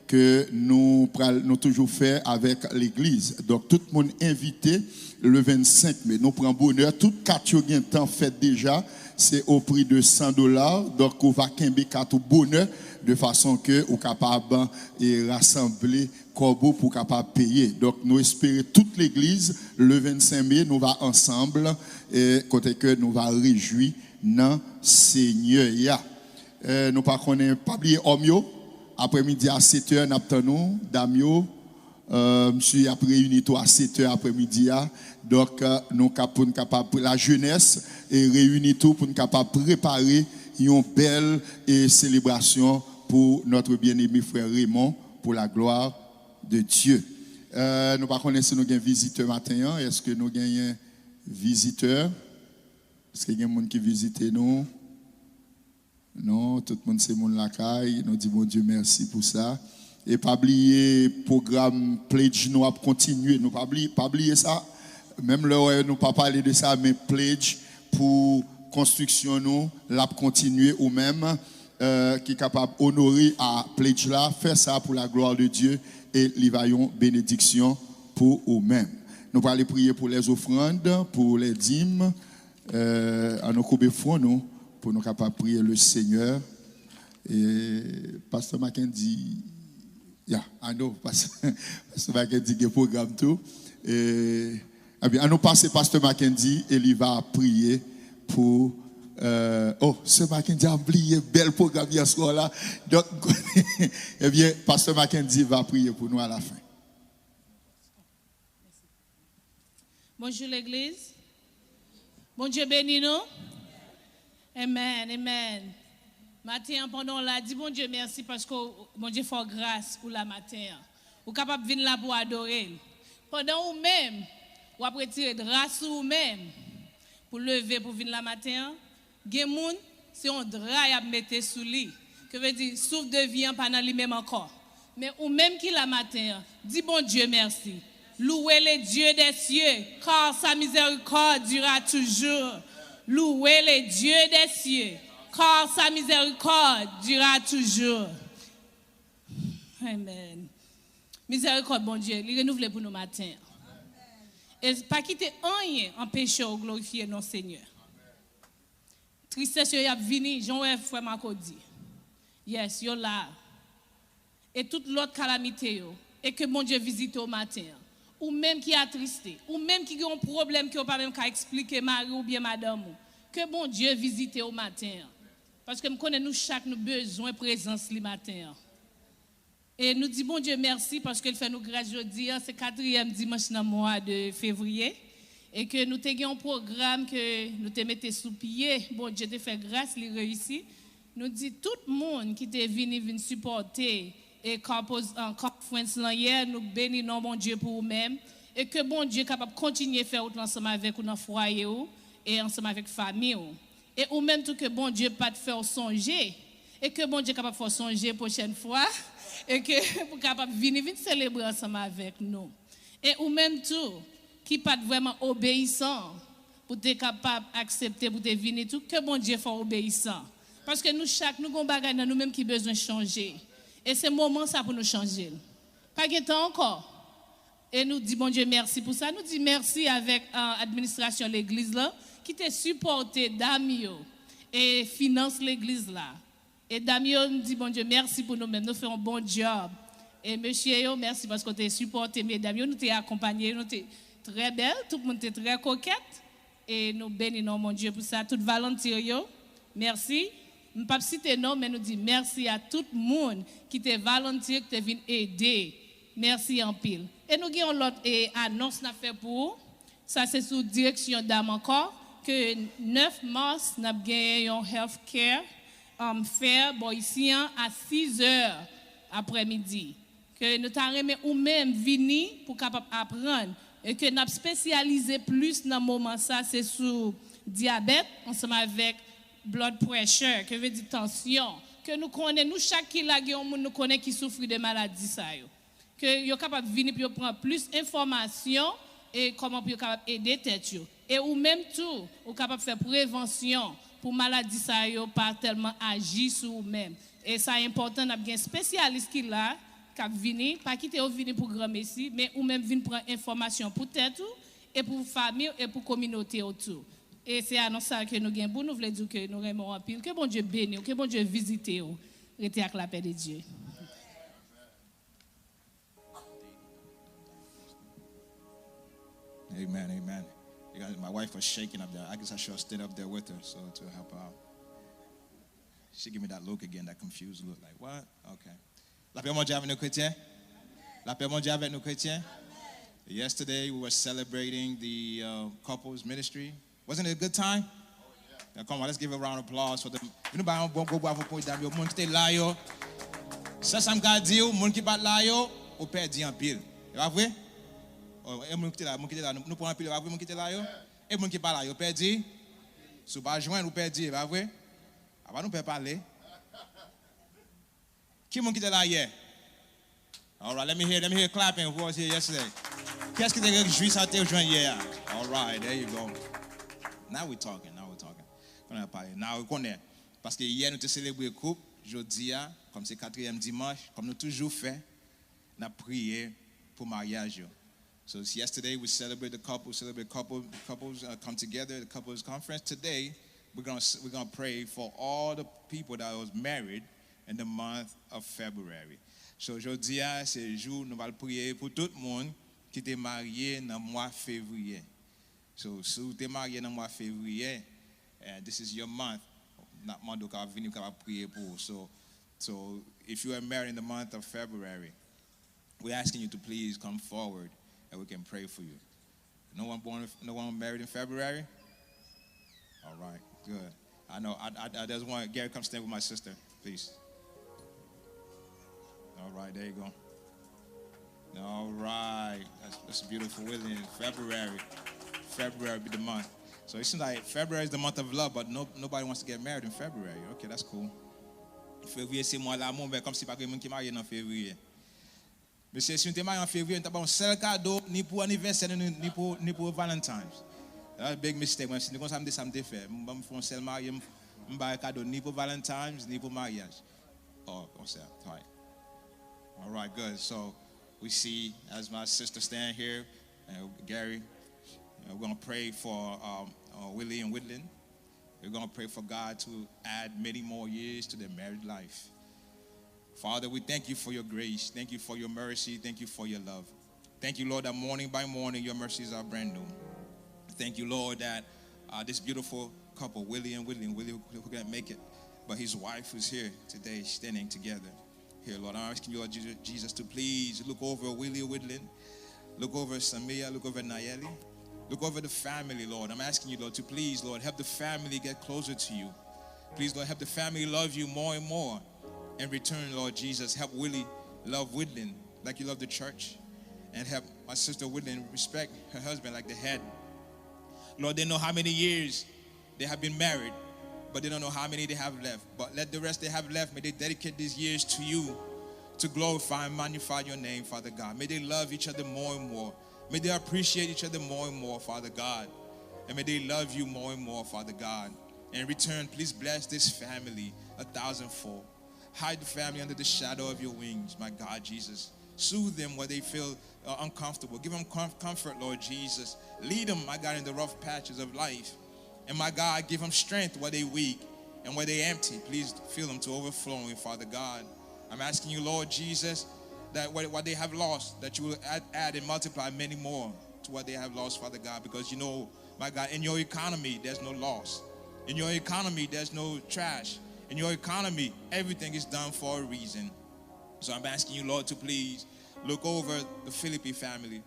ke nou pral, nou toujou fè avèk legliz. Donk, tout moun envite le vennsenk me. Nou pran bonè. Tout kat yo gentan fèt deja. Se o pri de san dola. Donk, ou va kenbe kat ou bonè de fason ke ou kapab, e, rasanble kòb ou pou w kapab peye. Donk, nou espere tout legliz, le vennsenk me, nou va ansanm, e, kote ke nou va rejwi nan Senyè a. E, nou pa konnen, pa bliye òm yo, aprèmidi a sèt è, n ap tann ou, dam yo, e, msye ap reyini tou a sèt è aprèmidi a. Donk, e, nou ka, pou n kapab, la jenès, e reyini tou pou n kapab prepare yon bèl, e, selebrasyon pour notre bien-aimé frère Raymond, pour la gloire de Dieu. E, nou pa konnen si nou gen vizitè maten an. Èske nou genyen vizitè? Èske gen moun ki vizite nou? Non, tout moun se moun lakay. Nou di Bondye mèsi pou sa. E pa bliye, pwogram pledge nou ap kontinye. Nou pa bliye, pa bliye sa. Menm lè w wè nou pa pale de sa, men pledge pou konstriksyon nou, l ap kontinye. Ou menm, e, ki kapab onore a pledge la, fè sa pour la gloire de Dieu, e li va yon benediksyon pou ou menm. Nou prale priye pour les offrandes, pour les dîmes. E, ann nou koube fwon nou pou nou kapab priye le Seigneur. E pastè Mackendy, ya, I know, pastè, pastè Mackendy gen pwogram tou. E, ebyen, ann nou pase pastè Mackendy e li va priye pou, e, oh, sè Mackendy a bliye bèl pwogram yè swa la. Donk, ebyen, pastè Mackendy va priye pou nou a la fen. Bonjou legliz. Bondye beni nou. Amen, amen. Maten an, pandan w la, di Bondye mèsi paske w- Bondye fè w gras ou la maten an. Ou kapab vin la pou adore l. Pandan ou menm, w ap retire dra sou ou menm pou leve pou vin la maten an, gen moun, se yon dra y ap mete sou li. Ke vle di, souf de vi an pa nan li menm ankò. Men ou menm ki la maten an, di Bondye mèsi. Louez le Dieu des cieux, car sa miséricorde durera toujours. Louez le Dieu des cieux, car sa miséricorde durera toujours. Amen. Mizèrikòd Bondye, li renouvle pou nou maten an. E pa kite anyen anpeche w glorifye non Senyè. Tristès yo, y ap vini, jan w wè frè Marco di. Yes, yo la. E tout lòt kalamite yo. E ke Bondye vizite w maten an. Ou menm ki atriste, ou menm ki gen yon pwoblèm ke w pa menm ka eksplike mari w oubyen madanm ou, ke Bondye vizite w maten an. Paske m konnen nou chak nou bezwen prezans li maten an. E nou di Bondye mèsi paske l fè nou gras jodi a, se katriyèm dimanch nan mwa de fevriye. E ke nou te gen yon pwogram ke nou te mete sou pye, Bondye te fè gras li reyisi. Nou di tout moun ki te vini, vin sipòte e conference lan yè, nou beni non Bondye pou ou menm. E ke Bondye kapab kontinye fè wout lan ansanm avèk ou nan fwaye ou e ansanm avèk fanmi ou. E ou menm tou ke Bondye pa t fè w sonje, E ke Bondye kapab fè w sonje pwochèn fwa, e ke pou kapab vini, vin selebre ansanm avèk nou. E ou menm tou, ki pa t vrèman obeyisan, pou te kapab aksepte, pou te vini tou, ke Bondye fè w obeyisan. Paske nou chak, nou gon bagay nan nou menm ki bezwen chanje. E se moman sa pou nou chanje l. Pa gen tan ankò. E nou di Bondye mèsi pou sa. Nou di mèsi avèk, ah, administrasyon legliz la ki te sipòte dam yo e finans legliz la. E dam yo, nou di Bondye mèsi pou nou menm. Nou fè yon bon job. E mesye yo, mèsi paske w te sipòte medam yo. Nou te akonpanye yo, nou te trè bèl. Tout moun te trè kokèt. E nou beni non Bondye pou sa. Tout volonte yo, mèsi. M p ap site non, men nou di mèsi a tout moun ki te volonte, ki te vin ede. Mèsi anpil. E nou gen yon lòt, e, anons n ap fè pou ou. Sa se sou direksyon dam ankò, ke nèf mas, n ap genyen yon health care, um, fair bò isi an a sis è aprèmidi. Ke nou ta renmen ou menm vini pou kapab aprann. E ke n ap espesyalize plis nan moman sa, se sou dyabèt ansanm avèk blood pressure, ke vle di tansyon. Ke nou konnen, nou chak ki la, gen yon moun nou konnen ki soufri de maladi sa yo. Ke yo kapab vini pou yo pran plis enfòmasyon e kòman pou yo kapab ede tèt yo. E ou menm tou, ou kapab fè prevansyon pou maladi sa yo pa tèlman aji sou ou menm. E sa enpòtan, n ap gen espesyalis ki la, k ap vini, pa kite yo vini pou granmesi, men ou menm vin pran enfòmasyon pou tèt ou, e pou fanmi w, e pou kominote w tou. E se anons sa ke nou gen pou nou, vle di ke nou renmen w anpil. Ke Bondye beni w, ke Bondye vizite w. Rete ak lapè de Dye. Amen, amen. You guys, my wife was shaking up there. I guess I should have stayed up there with her so to help her out. She gave me that look again, that confused look, like, "What?" Okay. Lapè Bondye avèk nou kretyen. Lapè Bondye avèk nou kretyen. Yesterday we were celebrating the uh, couples ministry. Wasn't it a good time? Yeah, come on, let's give a round of applause for them. Vin nou bay yon bon gwo bravo pou medam yo, moun ki te la yo. Sèl sa m ka di w, moun ki pa t la yo, ou pèdi anpil. E pa vre? Oh, e moun ki te la, moun ki te la, nou, nou pran anpil, e pa vre, moun ki te la yo? E moun ki pa la yo pèdi? Si w pa jwenn, ou pèdi, e pa vre? Apa nou pè pale. Ki moun ki te la yè? All right, let me hear, let me hear clapping. Who was here yesterday? Kiyès ki te rejwi sa te jwenn yè a? All right, there you go. Now we talking, now we talking. Konnen pale, now we konnen. Paske yè nou te selebre koup, jodi a, kòm se katriyèm dimanch, kòm nou toujou fè, n ap priye pou maryaj yo. So it's yesterday we celebrate the couple, celebrate couple, couples uh, come together, the couples conference. Today we're gonna we're gonna pray for all the people that was married in the month of February. So jodi a se jou nou pral priye pou tout moun ki te marye nan mwa fevriye. So si w te marye nan mwa fevriye, and this is your month, n ap mande w kapab vini, w kapab priye pou ou. So so if you are married in the month of February, we're asking you to please come forward and we can pray for you. No one born, no one married in February? All right, good. I know. I, I, I just want Gary come stand with my sister, please. All right, there you go. All right, that's, that's beautiful. We're in February. February be the month. So it seems like February is the month of love, but no, nobody wants to get married in February. Okay, that's cool. Fevriye se mwa lanmou, men kòmsi pa gen moun ki marye nan fevriye. Mesye, si nou te marye an fevriye, nou ta ba yon sèl kado, ni pou anivèsè nou, ni, ni pou, ni pou Valentine's. That's a big mistake. Mwen, si nou konsa, m te sa m te fè. M, m fè yon sèl marye, m, m ba kado ni pou Valentine's, ni pou maryaj. Oh, konsa. All right. All right, good. So, we see, as my sister stand here, and Gary, and we're going to pray for um, uh, Willie and Whitlin. We're going to pray for God to add many more years to their married life. Father, we thank you for your grace. Thank you for your mercy. Thank you for your love. Thank you, Lord, that morning by morning your mercies are brand new. Thank you, Lord, that uh, this beautiful couple, Willie and Whitley, Willie who couldn't make it, but his wife who's here today standing together here, Lord. I'm asking you, Lord Jesus, to please look over Willie Whitley, look over Samia, look over Nayeli, look over the family, Lord. I'm asking you, Lord, to please, Lord, help the family get closer to you. Please, Lord, help the family love you more and more. In return, Lord Jesus, help Willie love Whitley like you love the church. And help my sister Whitley respect her husband like the head. Lord, they know how many years they have been married. but they don't know how many they have left. But let the rest they have left, may they dedicate these years to you to glorify and magnify your name, Father God. May they love each other more and more. May they appreciate each other more and more, Father God. And may they love you more and more, Father God. In return, please bless this family a thousandfold. Hide the family under the shadow of your wings, my God Jesus. Soothe them where they feel uh, uncomfortable. Give them com- comfort, Lord Jesus. Lead them, my God, in the rough patches of life. And my God, give them strength where they weak and where they empty. Please fill them to overflowing, Father God. I'm asking you, Lord Jesus, that what, what they have lost, that you will add, add and multiply many more to what they have lost, Father God, because you know, my God, in your economy, there's no loss. In your economy, there's no trash. In your economy, everything is done for a reason. So I'm asking you, Lord, to please look over the Philippi family,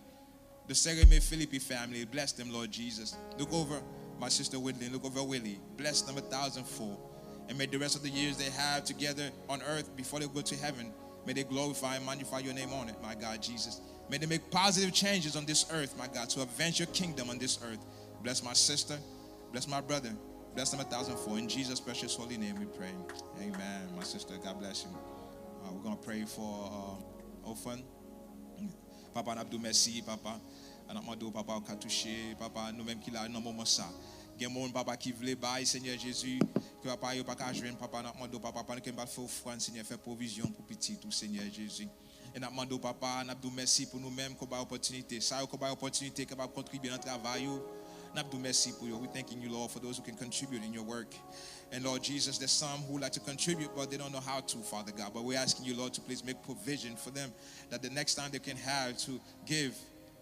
the Sereme Philippi family. Bless them, Lord Jesus. Look over my sister Widlin. Look over Willie. Bless them a thousandfold. And may the rest of the years they have together on earth before they go to heaven, may they glorify and magnify your name on it, my God Jesus. May they make positive changes on this earth, my God, to advance your kingdom on this earth. Bless my sister. Bless my brother. Bless them a thousandfold. In Jesus' precious holy name we pray. Amen. My sister, God bless you. Uh, we're going to pray for uh, orphan. Papa, n ap di w mèsi, papa. N ap mande w, papa, ou ka touche, papa, nou menm ki la nan moman sa. Gen moun, papa, ki vle bay, Senyè Jezi, ke papa, yo pa ka jwenn, papa, n ap mande w, papa, pandan ke m pral fè ofrann, Senyè, fè pwovizyon pou pitit ou, Senyè Jezi. E n ap mande w, papa, n ap di w mèsi pou nou menm ke w bay opòtinite. Sa yo ke w bay opòtinite, kapab kontribye nan travay ou. N ap di w mèsi pou yo. We thanking you, Lord, for those who can contribute in your work. And Lord Jesus, there's some who like to contribute, but they don't know how to, Father God. But we're asking you, Lord, to please make provision for them, that the next time they can have to give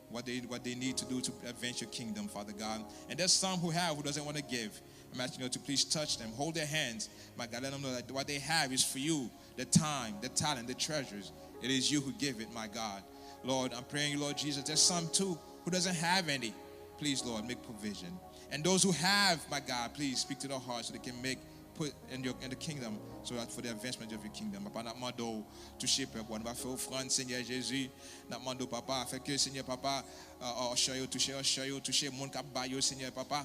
what they, what they need to do to advance your kingdom, Father God. And there's some who have, who doesn't want to give. I'm asking you to please touch them, hold their hands. My God, let them know that what they have is for you. The time, the talent, the treasures. It is you who give it, my God. Lord, I'm praying, Lord Jesus, there's some too who doesn't have any. Please, Lord, make provision. And those who have, my God, please speak to their hearts so they can make, put in your, in the kingdom, so that for the advancement of your kingdom. Papa, n ap mande w touche pèp ou a. Nou va fè ofrann, Senyè Jezi. N ap mande w, papa, fè ke, Senyè, papa, uh, uh, usher yo touche, usher yo touche, moun k ap bay yo, Senyè, papa.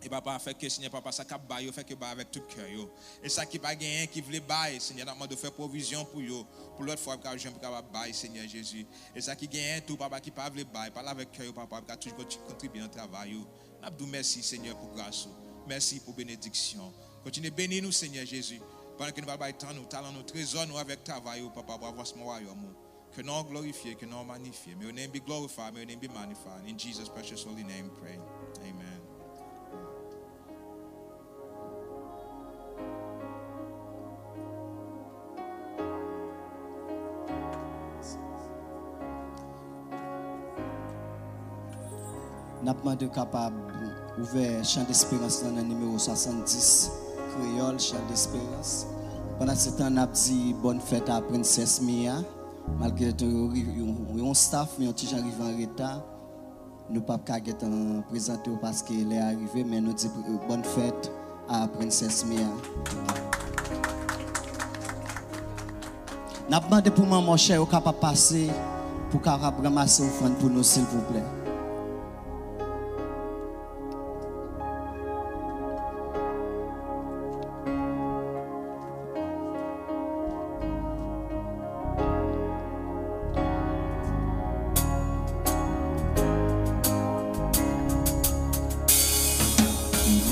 E papa, fè ke, Senyè, papa, sa k ap bay yo, fè ke bay avèk tout kè yo. E sa ki pa genyen, ki vle bay, Senyè, n ap mande w fè pwovizyon pou yo, pou lòt fwa yo ka jwenn pou kapab bay, Senyè Jezi. E sa ki genyen tou, papa, ki pa vle bay, pale avèk kè yo, papa, pou ka toujou konti-, kontribye nan travay ou. N ap di w mèsi, Senyè, pou gras ou. Mèsi pou benediksyon. Kontinye beni nou, Senyè Jezi. Pandan ke nou va bay tan nou, talan nou, trezò nou avèk travay ou, papa, pou avansman wayòm ou. Ke non w glorifye, ke non w manifye. May your name be glorified, may your name be magnified. In Jesus' precious holy name we pray. Amen. N ap mande w kapab ouvè Chan Desperans lan nan nimewo swasanndis, kreyòl, Chan Desperans. Pandan se tan, n ap di bòn fèt a Prensès Mia. Malgre tou yon, yon, yon staff, yon ti jan rive an reta, nou p ap ka gentan prezante w paske lè a rive, men nou di bòn fèt a Prensès Mia. N ap mande pou manman chè yo kapab pase, pou kapab ranmase ofrann pou nou, silvouplè.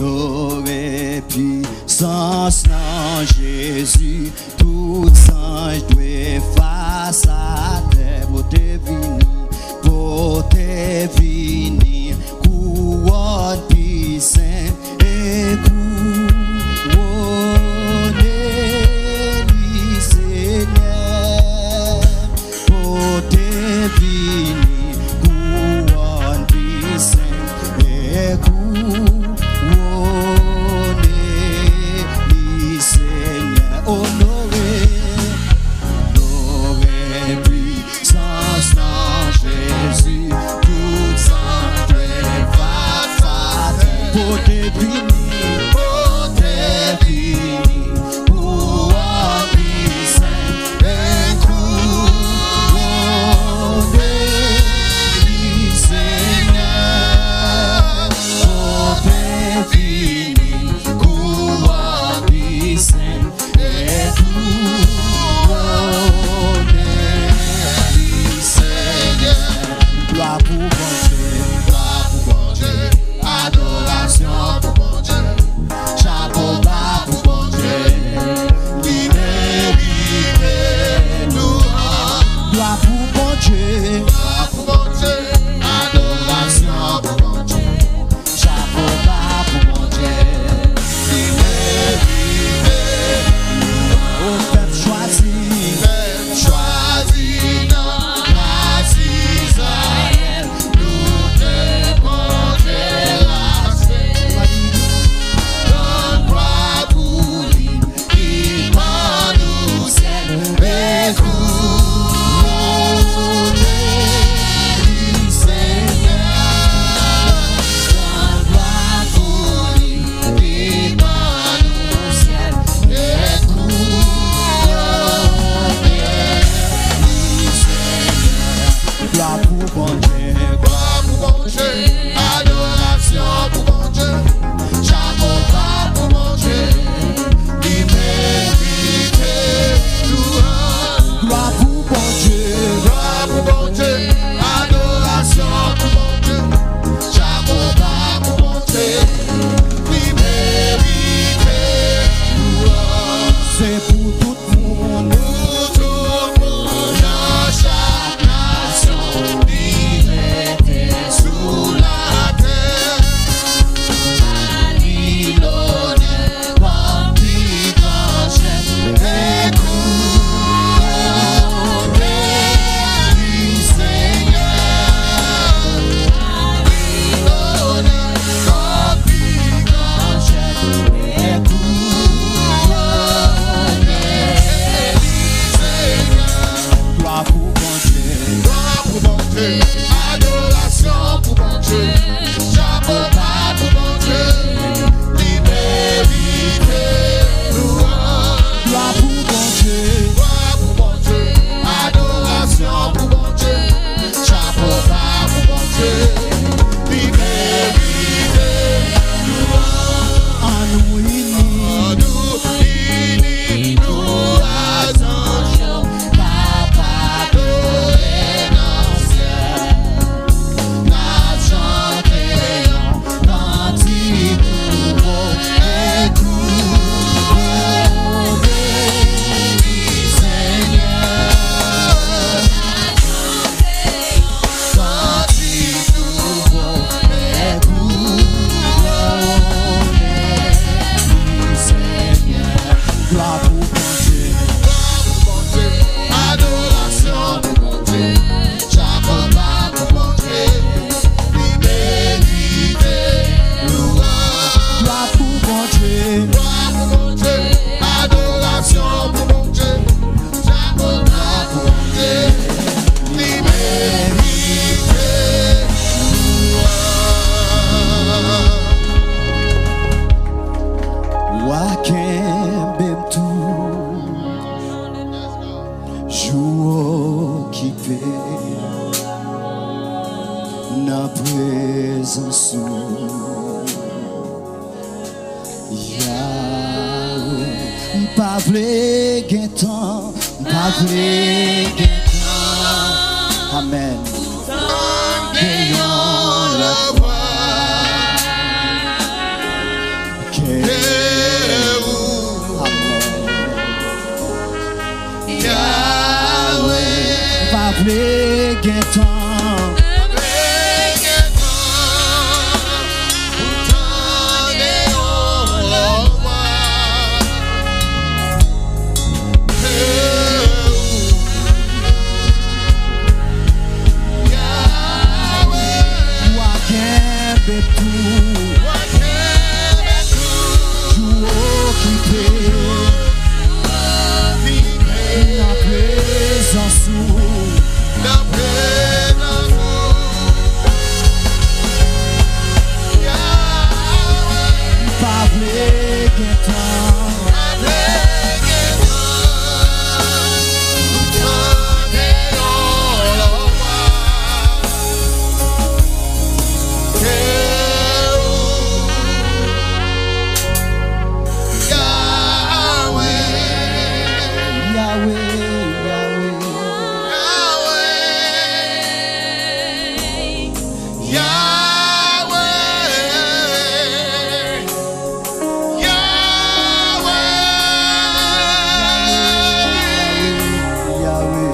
Glore pwisans nan Jezi, tout zanj dwe fas atè pou te vini, pou te vini, kouwòn pi sen e kouwone li, Senyè. Pote vini kouwòn pi sen e kouwone li, Senyè. Onore, onore pwisans nan Jezi, tout Gentan, m pa vle gentan. Amèn. Tande yon lòt vwa ke ou. Amèn. Yahweh. M pa vle gentan. Wa kenbe tou. Tou okipe. Nan prezans ou. M pa vle gentan. Yahweh, Yahweh, Yahweh. Yahweh, Yahweh, Yahweh.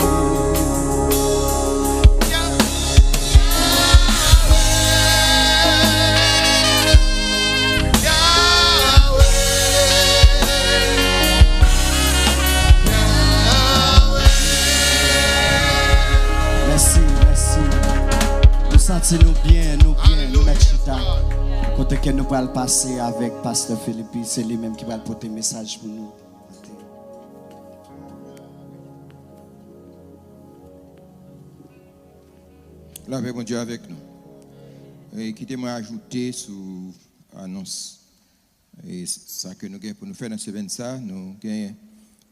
Mèsi, mèsi. Nou santi nou byen, nou byen, nou mèt chita. Kote ke nou pral pase avèk Pastè Philippe, se li menm ki pral pote mesaj pou nou. Lapè Bondye avèk nou. E kite mwen ajoute sou anons e sa ke nou gen pou nou fè nan semèn sa. Nou gen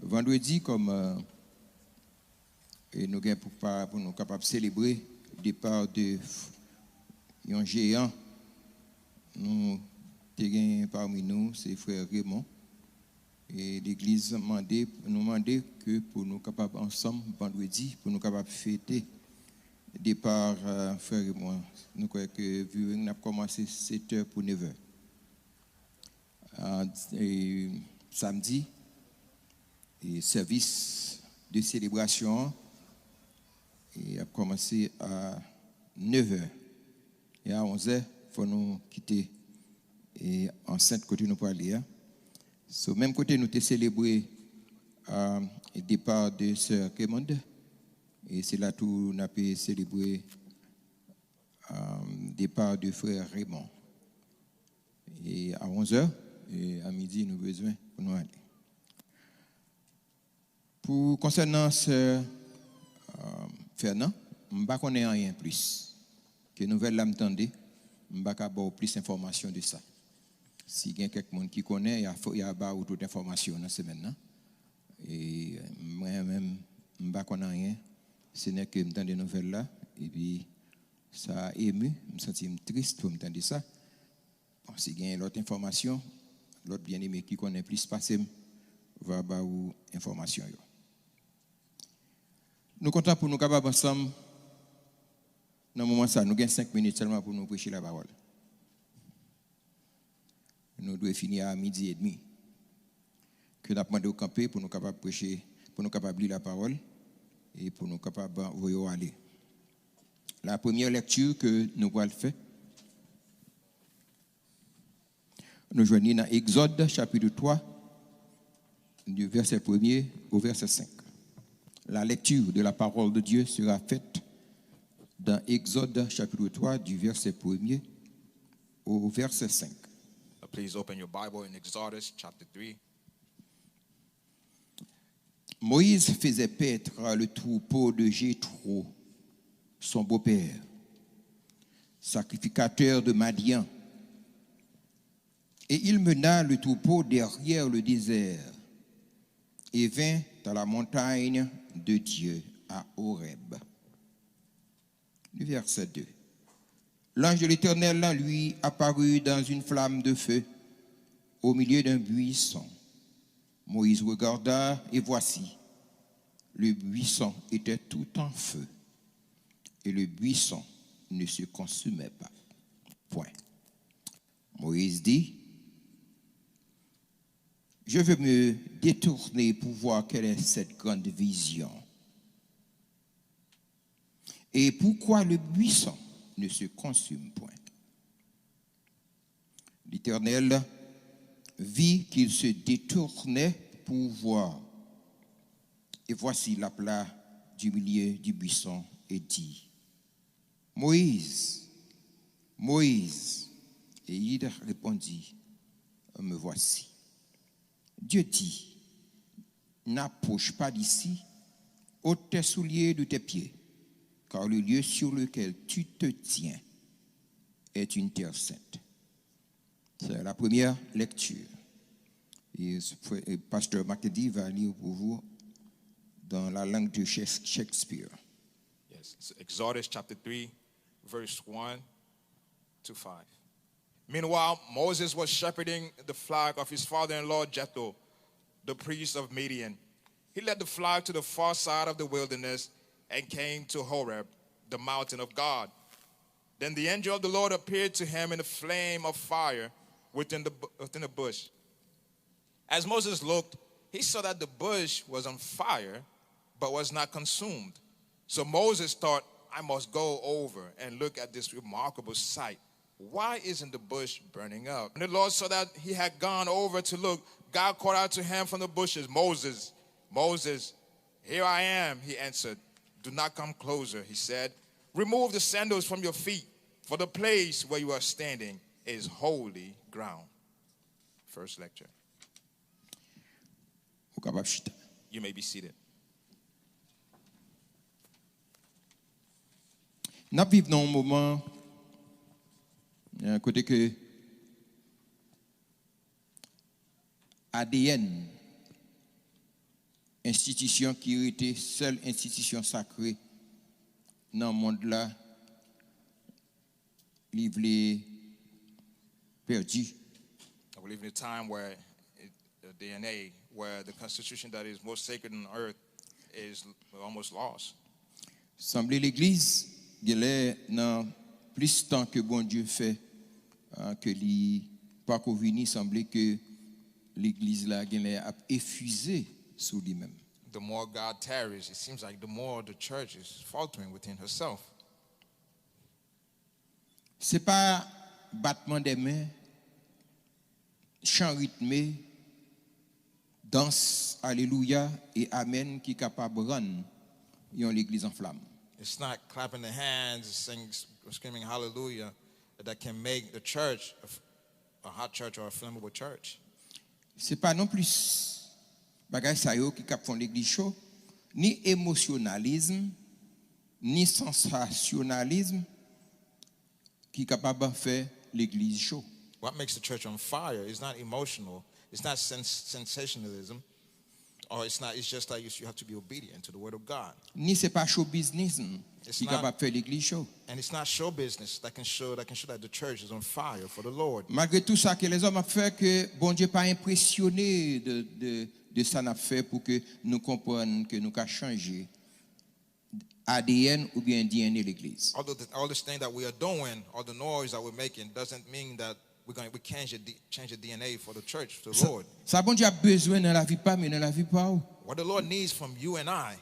vandredi kòm, e nou gen pou, pa, pou nou kapab selebre depa de yon jeyan nou te gen pami nou, se frè Raymond. E legliz mande, nou mande ke pou nou kapab ansanm vandredi, pou nou kapab fete depa, e, frè Raymond. Nou kwè ke viewing n ap kòmanse sèt è pou nèf è. A, e, samdi, e, sèvis de selebrasyon an, e, ap kòmanse a nèf è. E a onz è, fò nou kite, e, ansent kote nou prale a. So, menm kote nou te selebre, a, depa de sè Raymond, e se la tou n ape selebre, a, depa de frè Raymond. E a onz è, e a midi, nou bezwen pou nou ale. Pou konsènan sè, e, Fernand, m pa konnen anyen plis. Ke nouvèl la m tande, m pa ka ba w plis enfòmasyon de sa. Si gen kèk moun ki konnen, y a fo-, y a ba ou tout enfòmasyon nan semèn nan. E mwen menm, m pa konn anyen. Se nèk ke m tande nouvèl la, epi sa emu, m santi m tris pou m tande sa. Bon, si gen lòt enfòmasyon, lòt byeneme ki konnen plis pase m va ba ou enfòmasyon yo. Nou kontan pou nou kapab ansanm nan moman sa. Nou gen senk minit sèlman pou nou preche lapawòl. Nou dwe fini a midi edmi. Ke n ap mande w kanpe pou nou kapab preche, pou nou kapab li lapawòl e pou nou kapab voye w ale. La premyè lèkti ke nou pral fè, nou jwenn li nan Egzòd, chapit twa, du verset premier au verset cinq. La lecture de la parole de Dieu sera faite dans Exode, chapitre trois, du verset premier au verset cinq. Please open your Bible in Exodus chapter three. Moïse faisait paître le troupeau de Jéthro, son beau-père, sacrificateur de Madian. Et il mena le troupeau derrière le désert et vint à la montagne de Dieu, à Horeb. Le verset deux. L'ange de l'Éternel lui apparut dans une flamme de feu au milieu d'un buisson. Moïse regarda, et voici, le buisson était tout en feu, et le buisson ne se consumait pas. Point. Moïse dit, je veux me détourner pour voir quelle est cette grande vision. Et pourquoi le buisson ne se consume point? L'Éternel vit qu'il se détournait pour voir. Et voici, il l'appela du milieu du buisson et dit, Moïse, Moïse. Et il répondit, me voici. Dieu dit, n'approche pas d'ici, ôte tes souliers de tes pieds, car le lieu sur lequel tu te tiens est une terre sainte. C'est la première lecture. Et Pasteur Mackendy va lire pour vous dans la langue de Shakespeare. Yes, it's Exodus chapter three, verse one to five. Meanwhile, Moses was shepherding the flock of his father-in-law Jethro, the priest of Midian. He led the flock to the far side of the wilderness and came to Horeb, the mountain of God. Then the angel of the Lord appeared to him in a flame of fire within the, within a bush. As Moses looked, he saw that the bush was on fire, but was not consumed. So Moses thought, I must go over and look at this remarkable sight. Why isn't the bush burning up? When the Lord saw that he had gone over to look, God called out to him from the bushes, Moses, Moses. Here I am, he answered. Do not come closer, he said. Remove the sandals from your feet, for the place where you are standing is holy ground. First lecture. Ou kapab chita. You may be seated. N ap viv nan yon moman eh, kote ke A D N, enstitisyon ki rete sèl enstitisyon sakre nan mond la, li vle pèdi. I believe in a time where it, the D N A, where the constitution that is most sacred on earth is almost lost. Sanble legliz genlè nan plis tan ke Bondye fè ah, ke li pako vini, sanble ke legliz la genlè ap efize sou li menm. The more God tarries, it seems like the more the church is faltering within herself. Se pa batman de men, chan ritme, dans alelouya e amèn ki kapab rann yon legliz an flam. It's not clapping the hands, sing, screaming hallelujah that can make the church a, a hot church or a flammable church. Se pa non plis bagay sa yo ki kap fè yon legliz cho, ni emosyonalizm, ni sansasyonalizm ki kapab fè legliz cho. What makes the church on fire is not emotional, it's not sens- sensationalism, or it's not, it's just that you, you have to be obedient to the word of God. Ni se pa chobiznism It's ki not- kapab fè legliz cho. And it's not show business that can show that can show that the church is on fire for the Lord. Malgre tou sa ke lèzòm ap fè, ke Bondye pa enpresyone de, de, de sa n ap fè pou ke nou konprann ke nou ka chanje A D N oubyen D N A legliz. All the, all this thing that we are doing, all the noise that we're making, doesn't mean that we're going we change the, D- change the D N A for the church, the Sa, Lord. Sa Bondye ap bezwen nan lavi pa m e nan lavi pa w. What the Lord needs from you and I,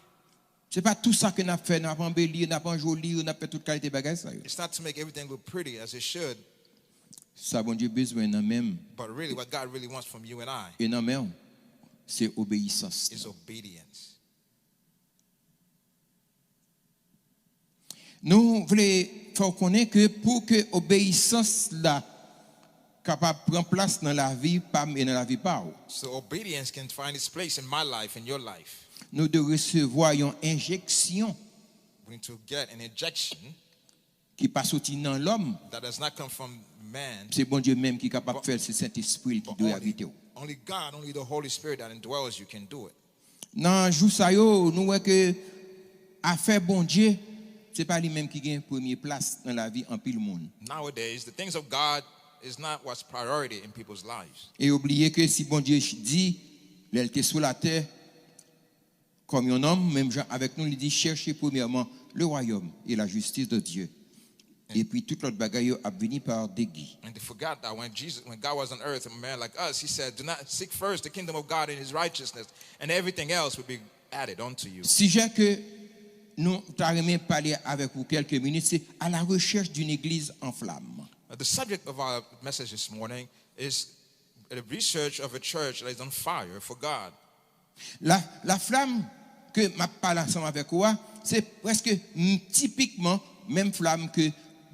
Se pa tou sa ke n ap fè, n ap anbeli, n ap anjoli, n ap fè tout kalite bagay sa yo. It's not to make everything look pretty as it should, Sa Bondye bezwen nan men m but really what God really wants from you and I e nan men w, se obeyisans. Is obedience. Nou vle fè w konnen ke pou ke obeyisans la kapab pran plas nan lavi pa m e nan lavi pa w, So obedience can find its place in my life, in your life. Nou dwe resevwa yon enjeksyon We need to get an injection ki pa soti nan lòm. That does not come from man. Se Bondye menm ki kapab fè l, se Sentespri l ki dwe abite w. Only God, only the Holy Spirit that indwells you can do it. Nan jou sa yo, nou wè ke afè Bondye, se pa li menm ki gen premye plas nan lavi anpil moun. Nowadays, the things of God is not what's priority in people's lives. E yo bliye ke si Bondye di, Lè l te sou latè, kòm yon nonm, menm jan avèk nou, li di, cherchez premièrement le royaume et la justice de Dieu. Epi tout lòt bagay yo ap vini pa degi. And they forgot that when Jesus, when God was on earth, a man like us, he said, "Do not seek first the kingdom of God and his righteousness, and everything else will be added unto you." Sijè ke nou ta renmen pale avèk ou kèlke minit, se à la recherche d'une église en flamme. Now, the subject of our message this morning is the research of a church that is on fire for God. La, la flam ke m ap pale ansanm avèk ou a, se prèske m, tipikman menm flam ke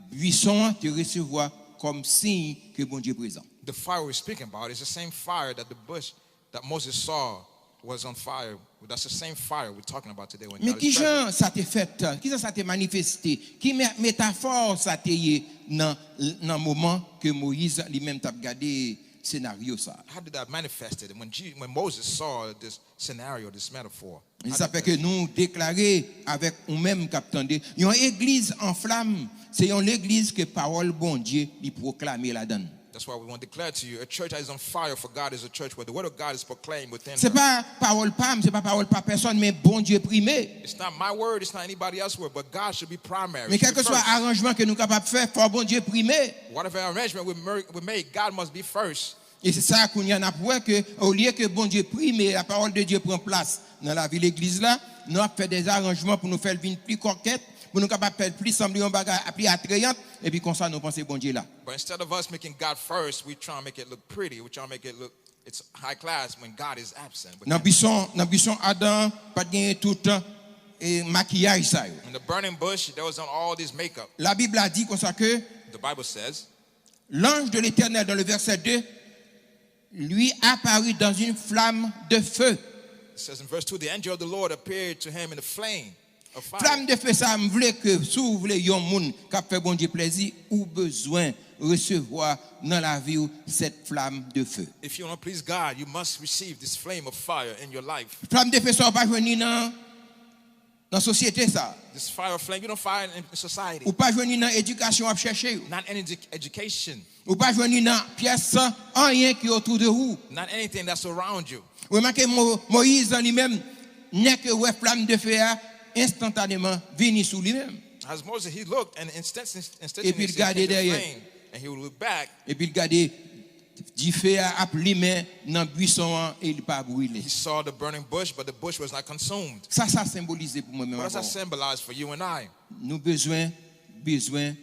bwison an te resevwa kòm siy ke Bondye prezan. The fire we're speaking about is the same fire that the bush that Moses saw was on fire. That's the same fire we're talking about today. When Men God is present. Kijan sa te fèt? Kijan sa te manifeste? Ki me- metafò sa te ye nan, nan moman ke Moyiz li menm t ap gade senaryo sa? How did that manifested? When, Je- when Moses saw this scenario, this metaphor, Sa fè ke nou deklare avèk ou menm k ap tande, yon egliz an flam, se yon legliz ke pawòl Bondye li pwoklame ladan l. That's why we want to declare to you, a church that is on fire for God is a church where the word of God is proclaimed within Se her. Pa pawòl pa m, se pa pawòl pa pèsòn, men Bondye prime. It's not my word, it's not anybody else's word, but God should be primary. Men Should be kèlkeswa first. Aranjman ke nou kapab fè, fò Bondye prime. Whatever arrangement we, mer- we make, God must be first. E se sa kounye a n ap wè ke olye ke Bondye prime, la pawòl de Dye pran plas nan lavi legliz la, nou ap fè de aranjman pou nou fè l vin pli kòkèt, pou nou kapab fè l pli sanble yon bagay pli atrayant, epi konsa nou panse Bondye la. But instead of us making God first, we try and make it look pretty. We try and make it look, it's high class when God is absent. But Nan bwison, nan bwison Adan, pa t genyen tout e, makiyaj sa yo. In the burning bush, there was on all this makeup. Labib la di konsa ke The Bible says, l'ange de l'Éternel, dans le verset deux, lui apparut dans une flamme de feu. It says in verse two, the angel of the Lord appeared to him in a flame of fire. Flam de fe sa, m vle ke si w vle yon moun k ap fè Bondye plezi, ou bezwen resevwa nan lavi w cette flamme de feu. If you want to please God, you must receive this flame of fire in your life. Flam de fe sa, w pa jwenn li nan, nan sosyete sa. This fire of flame, you don't find in society. Ou pa jwenn li nan edikasyon w ap chèche yo. Not in edu- education. Ou pa jwenn li nan pyès anyen ki otou de ou. Not anything that's around you. Remake Mo- Moyiz an li menm, nèk wè flam de fe a enstantaneman vini sou li menm. As Moses, he looked and instantaneously, instantaneously Epi l gade hit the dèyè. Flame, and he would look back. Epi l gade dife a ap limen nan bwison an e li pa brile. He saw the burning bush, but the bush was not consumed. Sa sa senbolize pou mwen menm What does that avè w? Symbolize for you and I? Nou bezwen, bezwen,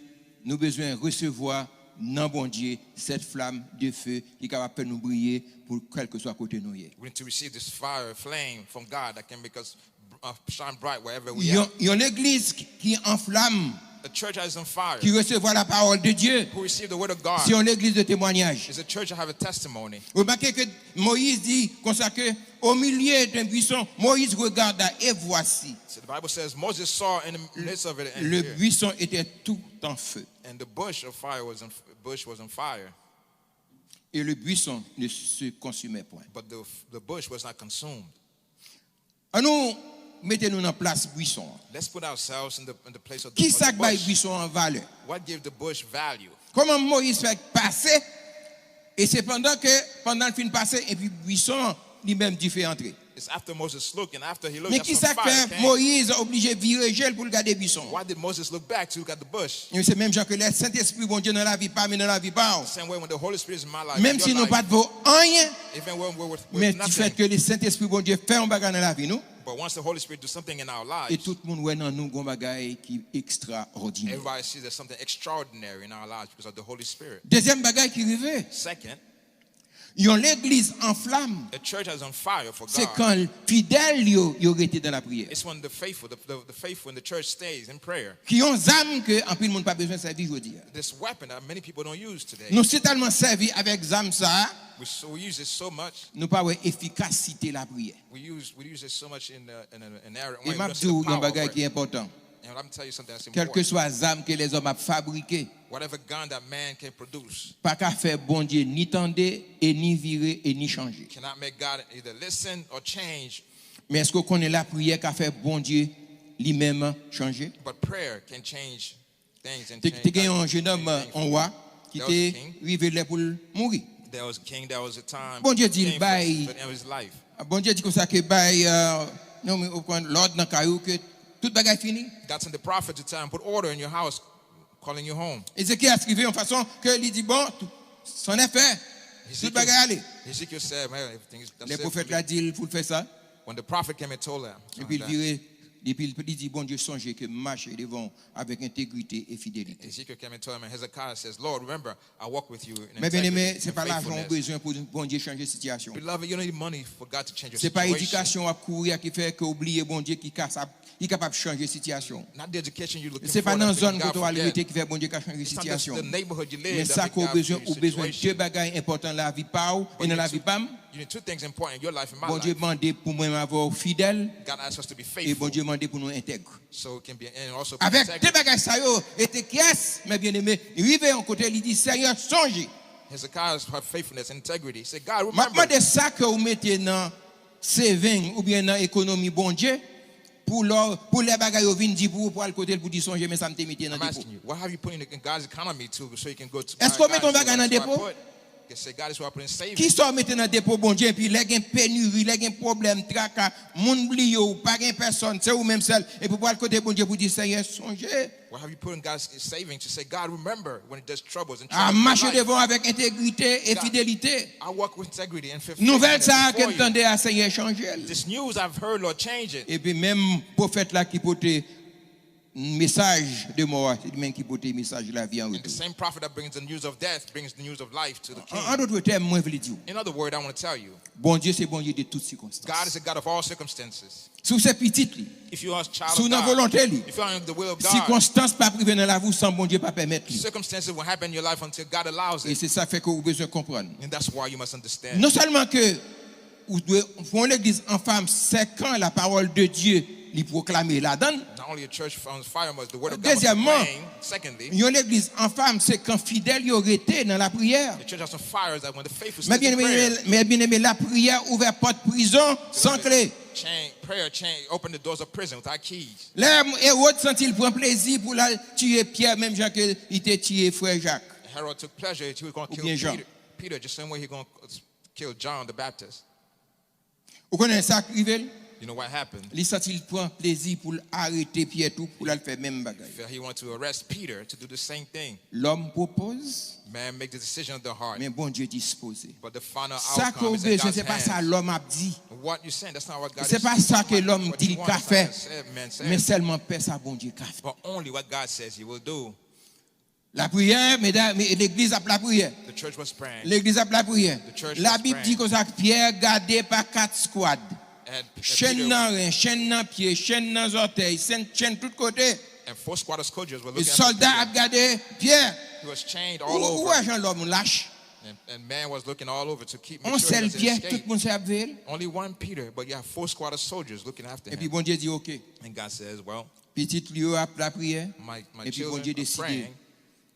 nou bezwen resevwa nan Bondye cette flamme de feu ki kapab fè nou briye pou kèlkeswa kote nou ye. We need to receive this fire, flame from God that can make us uh, shine bright wherever we Yon, are. Yon legliz ki, ki an flam, The church that is on fire, ki resevwa la pawòl de Dye, who receive the word of God, se yon legliz de temwanyaj. Is a church that have a testimony. Remake ke Moyiz di konsa ke au milieu d'un buisson, Moïse regarda et voici, So the Bible says Moses saw in the midst of it, and, le here, buisson était tout en feu. And the bush of fire was on, bush was on fire, Et le buisson ne se consumait point. But the, the bush was not consumed. An nou mete nou nan plas bwison an. Let's put ourselves in the, in the place of the, Ki of sa the k bay bush. Bwison an valè? What gave the bush value? Kòman Moyiz fè pase? E se pandan ke, pandan l fin pase, epi bwison an li menm dife antre. It's after Moses looked, and after he looked, Men that's ki when sa k fire fè came. Moyiz oblije vire je l pou l gade bwison an? Why did Moses look back to look at the bush? E se menm jan ke lè Sentespri Bondye nan lavi pa m e nan lavi pa w. Same way when the Holy Spirit is in my life, Menm your si nou life, pa t vo anyen, Even when we were with men di fèt nothing, ke le Sentespri Bondye fè yon bagay nan lavi nou, but once the Holy Spirit do something in our e lives, tout moun wè nan nou gon bagay ki ekstraòdinè. Everybody sees there's something extraordinary in our lives because of the Holy Spirit. Dezyèm bagay ki rive, Second, yon legliz an flam, a church that is on fire for se God. Kan fidèl yo, yo rete nan lapriyè. It's when the faithful, the, the, the faithful in the church stays in prayer. Ki yon zam ke anpil moun pa bezwen sèvi jodi a. This weapon that many people don't use today. Nou si tèlman sèvi avèk zam sa a, We, so we use it so much. Nou pa wè efikasite lapriyè. We use, we use it so much in, uh, in, in, in area. E We m ap don't di see w the yon power of bagay it. Ki enpòtan. And I'm tell you something that's Kèlke important. Swa zam ke lèzòm ap fabrike, Whatever gun that man can produce pa ka fè Bondye ni tande, e ni vire, e ni chanje. Cannot make God either listen or change. Men èske w konnen lapriyè ka fè Bondye li menm chanje? But prayer can change things and Te, change te gen yon things. Jenòm, yon wa, ki te rive lè pou l mouri. There was a king, there was a time Bondye di l came bay for, for his life. Bondye di konsa ke bay, euh, non, men ou konn lòd nan kay ou ke tout bagay fini. God sent the prophet to tell him, put order in your house, calling you home. Ezekyas rive yon fason ke li di, bon, san nèfè, tout bagay ale. Ezekiel said, man, everything is that's Lè it for pwofèt me. La di l pou l fè sa, When the prophet came and told him, epi l that, vire, epi l li di, Bondye sonje ke m mache devan w avèk entegrite e fidelite. Ezekiel came and told him, and Hezekiah says, Lord, remember, I walk with you in Men byeneme, integrity se and pa lajan ou faithfulness. Bezwen pou Bondye chanje sitiyasyon. Beloved, you don't need money for God to change your Se pa situation. Edikasyon w ap kouri a ki fè ke w bliye Bondye ki ka sa, ki kapab chanje sitiyasyon. Not the education you're looking Se pa for nan that's making zòn God kote w ale forget. Rete ki fè Bondye ka chanje It's not just sitiyasyon. The neighborhood you Men live that sa make ke w God Bezwen, change your ou bezwen de situation. Bagay enpòtan nan lavi pa w But e nan you need lavi two- pa m. You need two things important in your life and my Bondye life. Mande pou mwen m avè w fidèl. God asks us to be E faithful. Bondye mande pou nou entèg. So it can be and also Avèk integrity. De bagay sa yo, Ezekyas, men byeneme, rive yon kote, li di, Senyè, sonje. Hezekiah's have faithfulness and integrity. He said, God, M ap remember. Mande sa ke w mete nan saving oubyen nan ekonomi Bondye pou lè, pou lè bagay yo vin di pou ou pral kote l pou di sonje men sa m te mete nan I'm depo. Asking you, what have you put in, in God's economy to so you can go to Èske buy w mete yon God's bagay nan things? That's depo? What I put. They say, God is what I put in saving. Kisa w mete nan depo Bondye epi lè gen peniri, lè gen pwoblèm, traka, moun bliye w, pa gen pèsòn, se ou menm sèl, epi w pral kote Bondye pou di Senyè sonje. What have you put in God's saving to say, God, remember when it does troubles and A trials in mache your life? Devan w avèk entegrite e God, fidelite. I walk with integrity and faith- Nouvèl faithfulness sa a ke before m you. Tande a Senyè chanje l. This news I've heard, Lord, change it. Epi menm pwofèt la ki pote mesaj de mò a, se li menm ki pote mesaj lavi an And the retou. Same prophet that brings the news of death brings the news of life to the king. An an dòt tèm, mwen vle di w, In other words, I want to tell you, Bondye se Bondye de tout God sikonstans. Is a God of all circumstances. Si w se pitit li, If you are a child si w of nan God, volonte li, if you are in the will of God, sikonstans p ap rive nan lavi w san Bondye pa pèmèt li. Circumstances will happen in your life until God allows E it. Se sa fè ke ou bezwen konprann. And that's why you must understand. Non sèlman ke ou dwe fè yon legliz an fèm, se kan la parole de Dieu li pwoklame ladan l. Not only a church on fire, but the word of God must Dezyèmman, reign. Secondly, yon legliz an fèm, se kan fidèl yo rete nan lapriyè. The church has some fires that when the faithful Men stays in prayer, byeneme, men byeneme, lapriyè ouvè pòt prizon san kle. Chain, prayer chain, open the doors of prison without keys. Lè Ewòd santi l pran plezi pou l al tiye Pyè menm jan ke li te tiye frè Jak. Herod took pleasure he was going to Ou byen kill Jan. Peter, Peter just same way he going to kill John the Baptist. Ou konnen sa k rive l? You know what happened? Li santi l pran plezi pou l arete Pyè tou, pou l al fè menm bagay. He wanted to arrest Peter to do the same thing. Lòm pwopoze, Man make the decision of the heart. Men Bondye dispoze. But the final Sa ke outcome w is in bezwen, God's se pa sa hands. Lòm ap di. What you saying, that's not what God Se is pa sa ke what, lòm what di you l want. ka It's not fè. what said, man said. Men sèlman fè sa Bondye ka fè. But only what God says he will do. Lapriyè, medam, legliz ap lapriyè. The church was praying. Legliz ap lapriyè. The church La was Bib di praying. Konsa, Pyè gade pa kat skwad. And, and Chenn Peter nan ren, chenn nan pye, chenn nan zòtèy, chenn, chenn tout kote. And four squatters soldiers were E looking after sòlda Peter. Ap gade Pyè. He was chained Ou all ou over. Wè jan lòm lach. And, and man was looking all over to keep make On sure he sèl doesn't Pyè, escape. Tout moun se ap veye l. Only one Peter, but you have four squatters soldiers looking after Epi him. Bondye di, oke. And God says, well, Pitit li yo ap lapriyè. my, my Epi children Bondye are Deside. Praying.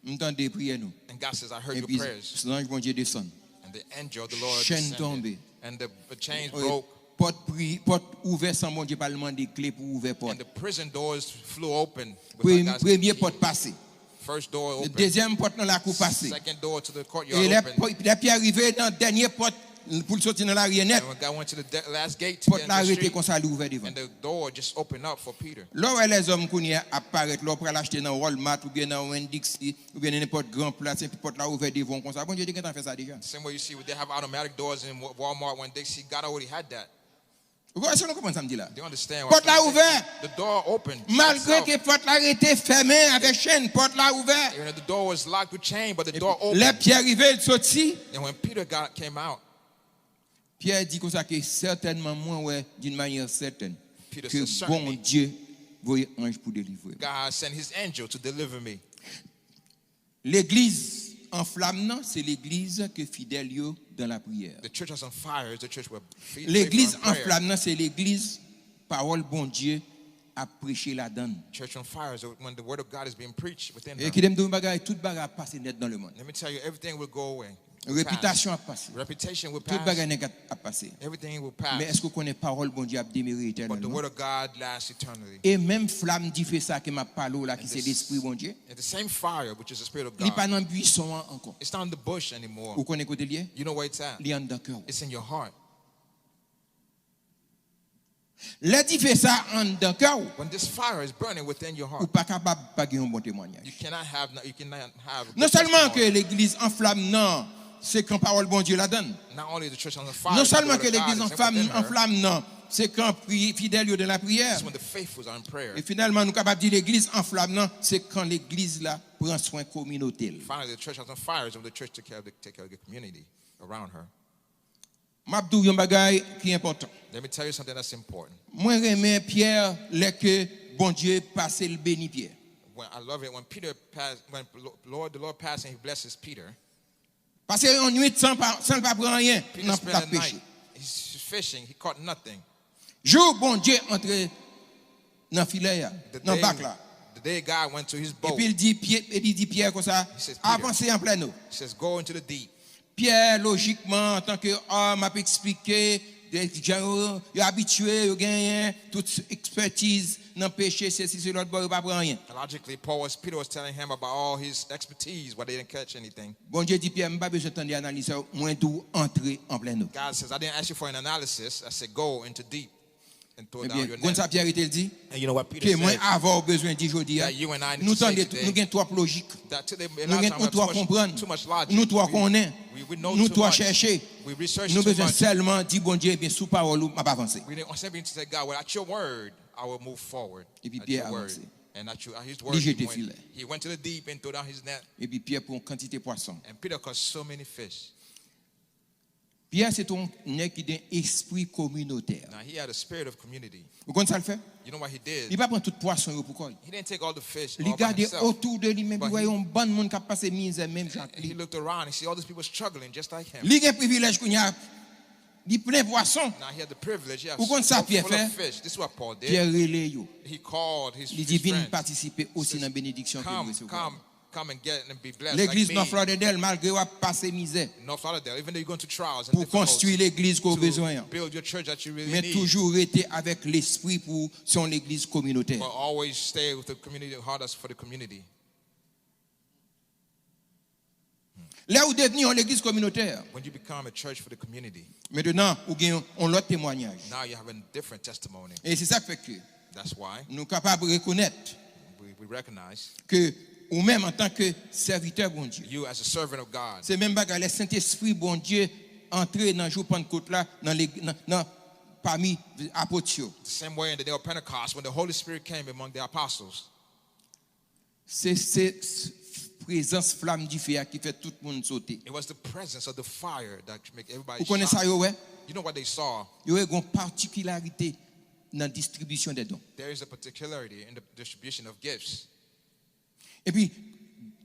M tande priyè nou. And God says, I heard your Epi prayers. Zanj Bondye desann. And the angel of the Lord Chenn descended. Tonbe. And the, the chains Oye, broke. Pòt pri, pòt ouvè san Bondye pa l mande kle pou ouvè pòt. And the prison doors flew open. Premye Without God's premye key. Pòt pase. First door open. Dezyèm pòt nan lakou pase. Second door to the E courtyard lè open. Lè Pyè rive nan dènyè pòt pou l soti nan lari nèt, And when God went to the de- last gate to Pòt get la into the rete street, Konsa li ouvè devan. And the door just opened up for Peter. Lè w wè lèzòm kounye a ap parèt, lè w pral achte nan Walmart oubyen nan Winn-Dixie oubyen nan nenpòt gran plas, epi pòt la ouvè devan w konsa, Bondye te gentan fè sa deja. Same way you see they have automatic doors in Wa- Walmart, Winn-Dixie, God already had that. Ou konprann, èske nou konprann sa m di la? Do you understand what Pòt la I'm saying? Ouvè. The door opened. Malgre itself. Ke pòt la rete fèmen avèk chenn, pòt la ouvè. Even if the door was locked with chain, but the door opened. Lè Pyè rive, l soti. And when Peter got came out, Pyè di konsa ke sètènman mwen wè d'une manière certaine Peter ke said, "Certainly." Bondye voye anj pou delivre m. God sent his angel to deliver me. Legliz an flam nan, se legliz ke fidèl yo dan lapriyè. The church was on fire. The church were fe- Legliz faithful in an prayer. Flam nan se legliz pawòl Bondye ap preche ladan l. Church on fire is when the word of God is being preached within E them. Kite m di w yon bagay, tout bagay ap pase nèt dans le monde. Let me tell you, everything will go away. Will pass. Repitasyon ap pase. Reputation will Tout pass. Bagay nèg ap, ap pase. Everything will pass. Men èske w konnen pawòl Bondye ap demere But the etènèlman? Word of God lasts eternally. E menm flam dife sa ke m ap pale w la, ki And se this- Lespri Bondye, And the same fire, which is the Spirit of li pa God, nan bison an ankò. It's not in the bush anymore. Ou konnen kote l ye? You know where it's at. Li anndan kè w. It's in your heart. Lè dife sa anndan kè w, When this fire is burning within your heart, ou pa kapab pa gen yon bon temwanyaj. You cannot have, you cannot have a good testimony. Non sèlman ke legliz an flam nan se kan pawòl Bondye ladan l. Not only the church on the fire, Non sèlman ke legliz an flam, an flam nan se kan pri- fidèl yo nan lapriyè. It's when the faithfuls are in prayer. E finalman, nou kapab di legliz an flam nan se kan legliz la pran swen kominote l. Finally, the church on fire is when the church take care of the, take care of the community around her. M ap di w yon bagay ki enpòtan. Let me tell you something that's important. Mwen renmen Pyè lè ke Bondye pase l beni Pyè. When, I love it when Peter passed, when Lo- Lord, the Lord passed and he blesses Peter. Pase yon nwit san pa, san l pa pran anyen Peter nan spent a night. Peche. He's fishing, he caught nothing. Jou Bondye antre nan filè a, The nan day, bak la. The day God went to his boat. Epi l di Pyè, epi l di Pyè konsa, He says, "Peter." "Avanse an plèno." He says, "Go into the deep." Pyè, lojikman, antanke òm, ap eksplike, de jan yo, yo abitye, yo genyen tout ekspertiz nan peche, se si se lòt bò, yo pa pran anyen. Logically, Paul was, Peter was telling him about all his expertise, why they didn't catch anything. Bondye di Pyè, "M pa bezwen tande analiz sa yo, mwen di w antre an plèno." God says, "I didn't ask you for an analysis. I said, go into deep and throw down your net." Ebyen, konn sa Pyè rete l di? And you know what Peter said? Ke mwen avè w bezwen di jodi a, That you and I need to say today, nou tande, nou gen twòp lojik. That today, a lot of times we have too much, too much logic. Nou gen twòp konprann. Nou twòp konnen. We, we, we know too much. Nou twò chèche. We research too much. Nou bezwen sèlman di Bondye, "Ebyen, sou pawòl ou, m ap avanse." We need simply to say, "God, well, at your word, I will move forward." Epi Pyè avanse. At your word. And at your, at his word, he went. Li jete filè. He went to the deep and threw down his net. Epi Pyè pran yon kantite pwason. And Peter caught so many fish. Pyè se te yon nèg ki gen espri kominotè. Now, he had a spirit of community. Ou konn sa l fè? You know what he did? Li pa pran tout pwason yo pou kò l. He didn't take all the fish all by himself. Li gade otou de li, men li wè yon bann moun k ap pase mizè menm jan ak li. But he, he looked around and see all these people struggling just like him. Li gen privilèj kounye a, li plen pwason. Now he had the privilege, yes. Ou konn sa Pyè fè? Full of fish. This is what Paul did. Pyè rele yo. He called his, his friends. Li di, "Vin patisipe osi nan benediksyon ke nou resevwa." Says, "Come, come and get and be blessed like me." Legliz North Lauderdale, malgre w ap pase mizè, North Lauderdale, even though you're going through trials and difficulties, pou konstwi legliz ke w bezwen an, to build your church that you really need, men toujou rete avèk lespri pou se yon legliz kominotè. But always stay with the community, heart that's for the community. Lè ou devni yon legliz kominotè, When you become a church for the community, mentnan ou gen yon lòt temwayaj. Now you have a different testimony. E se sa k fè ke That's why nou kapab rekonèt we, we recognize ke ou menm antanke sèvitè Bondye, you as a servant of God, se menm bagay lè Sentespri Bondye antre nan jou Pannkot la nan, leg- nan, nan pami apot yo. The same way in the day of Pentecost when the Holy Spirit came among the apostles. Se, se s- prezans flam dife a ki fè tout moun sote. It was the presence of the fire that make everybody shocked. Ou konnen sa yo wè? You know what they saw? Yo wè gon patikilarite nan distribisyon dè don. There is a particularity in the distribution of gifts. Epi,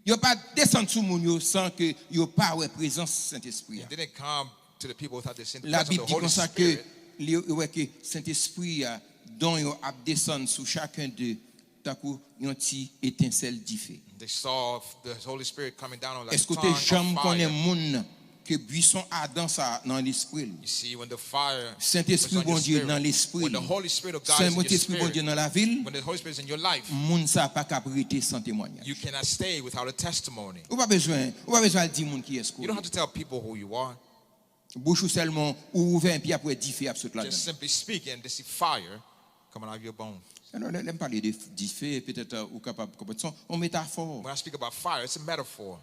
yo pa desann sou moun yo san ke yo pa wè prezans Sentespri a. It didn't come to the people without they seen the presence of the Holy Spirit. Labib di konsa ke li, yo wè ke Sentespri a, don yo ap desann sou chacun d'eux tankou yon ti etensèl dife. They saw the Holy Spirit coming down like a tongue of fire. Èske w te janm konnen moun ke bwison adan sa nan lespri l? You see, when the fire was on your spirit, Sentespri Bondye nan lespri l, when the Holy Spirit of God is in your spirit, Sentespri Bondye nan lavi l, when the Holy Spirit is in your life, moun sa pa kab rete san temwayaj. You cannot stay without a testimony. Ou pa bezwen, ou pa bezwen al di moun kiyès ke w ye. You don't have to tell people who you are. Bouch ou sèlman, ou ouvè epi apre dife ap sot ladan l. Just simply speaking, they see fire coming out of your bones. Alò, lè, lè m pale de f- dife, petèt, euh, ou kapab konprann. Se yon metafò. When I speak about fire, it's a metaphor.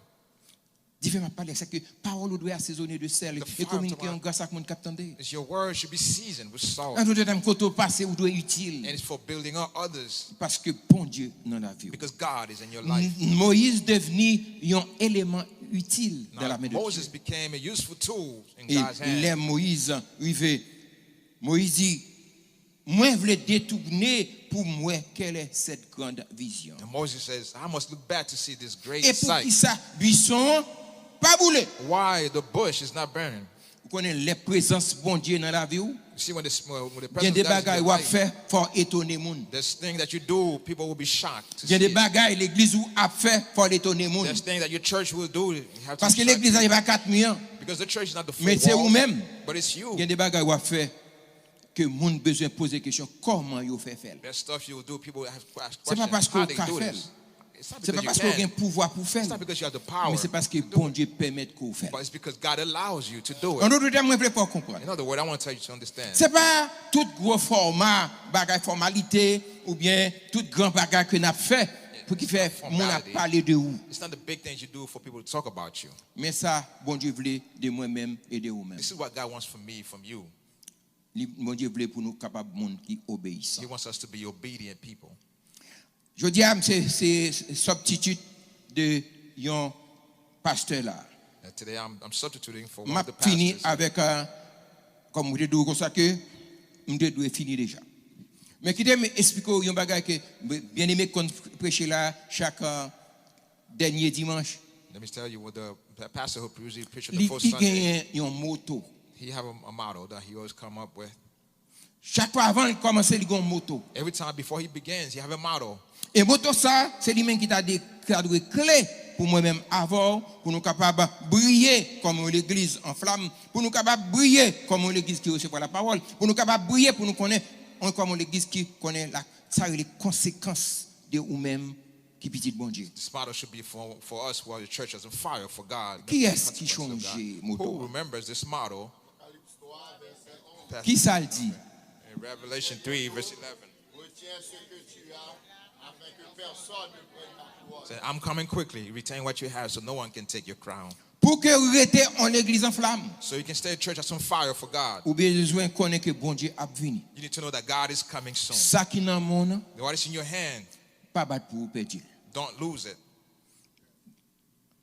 Dife m ap pale, se ke pawòl ou dwe asezone de sèl e kominike an gras ak moun k ap tande. The fire, is your word should be seasoned with salt. An tout tan, kote w pase, ou dwe itil. And it's for building up others. Paske Bondye nan lavi w. Because God is in your life. M- Moyiz devni yon eleman itil dans la main de Dieu. Now, Moses became a useful tool in God's hand. E lè Moyiz rive, Moyiz di, "Mwen vle detounen pou m wè kèl è sèt grand vizyon." And Moses says, "I must look back to see this great sight." E poukisa bwison an pa boule? Why the bush is not burning? Ou konnen lè prezans Bondye nan lavi w, You see, when the, when the presence of God is in your life, gen de bagay w ap fè, fò w etone moun. There's things that you do, people will be shocked to see it. Gen de bagay legliz ou ap fè, fò l etone moun. There's things that your church will do, you have to be shocked. Paske legliz la, se pa kat mi an. Because the church is not the four walls, but it's you. Men se ou menm. Gen de bagay w ap fè ke moun bezwen poze kesyon, kòman yo fè fè l? There's stuff you will do, people have to ask questions, how they do this. Se pa paske w ka fè l. Se pa paske w gen pouvwa pou w fè l, men se paske Bondye pèmèt ke w fè l. An dòt tèm, mwen vle fè w konprann. In other words, I want to tell you to understand. Se pa tout gwo fòma, bagay fòmalite, oubyen tout gran bagay ke n ap fè pou ki fè moun ap pale de ou. It's not the big things you do for people to talk about you. Men sa Bondye vle de mwen menm e de ou menm. This is what God wants from me, from you. Li, Bondye vle pou nou kapab moun ki obeyisan. He wants us to be obedient people. Jodi a, m se, se substitute de yon pastè la. And today I'm, I'm substituting for one of the pastors. M ap fini avèk, euh, kòm m te di w konsa ke m te dwe fini deja. Men kite m esplike w yon bagay ke byeneme konn preche la chak, euh, dènye dimanch. Let me tell you what the pa-, pastor who usually preach on the first Sunday, li genyen yon moto. He have a, a motto that he always come up with. Chak fwa avan l kòmanse, li gen yon moto. Every time before he begins, he have a motto. E moto sa, se li menm ki ta de-, ki ta dwe kle pou mwen menm avè w, pou nou kapab briye kòm yon legliz an flam, pou nou kapab briye kòm yon legliz ki resevwa lapawòl, pou nou kapab briye, pou nou konnen, yon, kòm yon legliz ki konnen la, sa rele konsekans de ou menm ki pitit Bondye. This motto should be for, for us who are the churches on fire for God. Kiyès ki chonje moto a? Who remembers this motto? Ki sa l di? In Revelation three, verse eleven. Retiens ce que tu as, afin que personne ne prenne ta couronne. Say, "I'm coming quickly. Retain what you have so no one can take your crown." Pou ke w rete an legliz an flam, so you can stay a church that's on fire for God, ou bezwen konnen ke Bondye ap vini. You need to know that God is coming soon. Sa ki nan men w nan, what is in your hand, pa bat pou ou pèdi l. Don't lose it.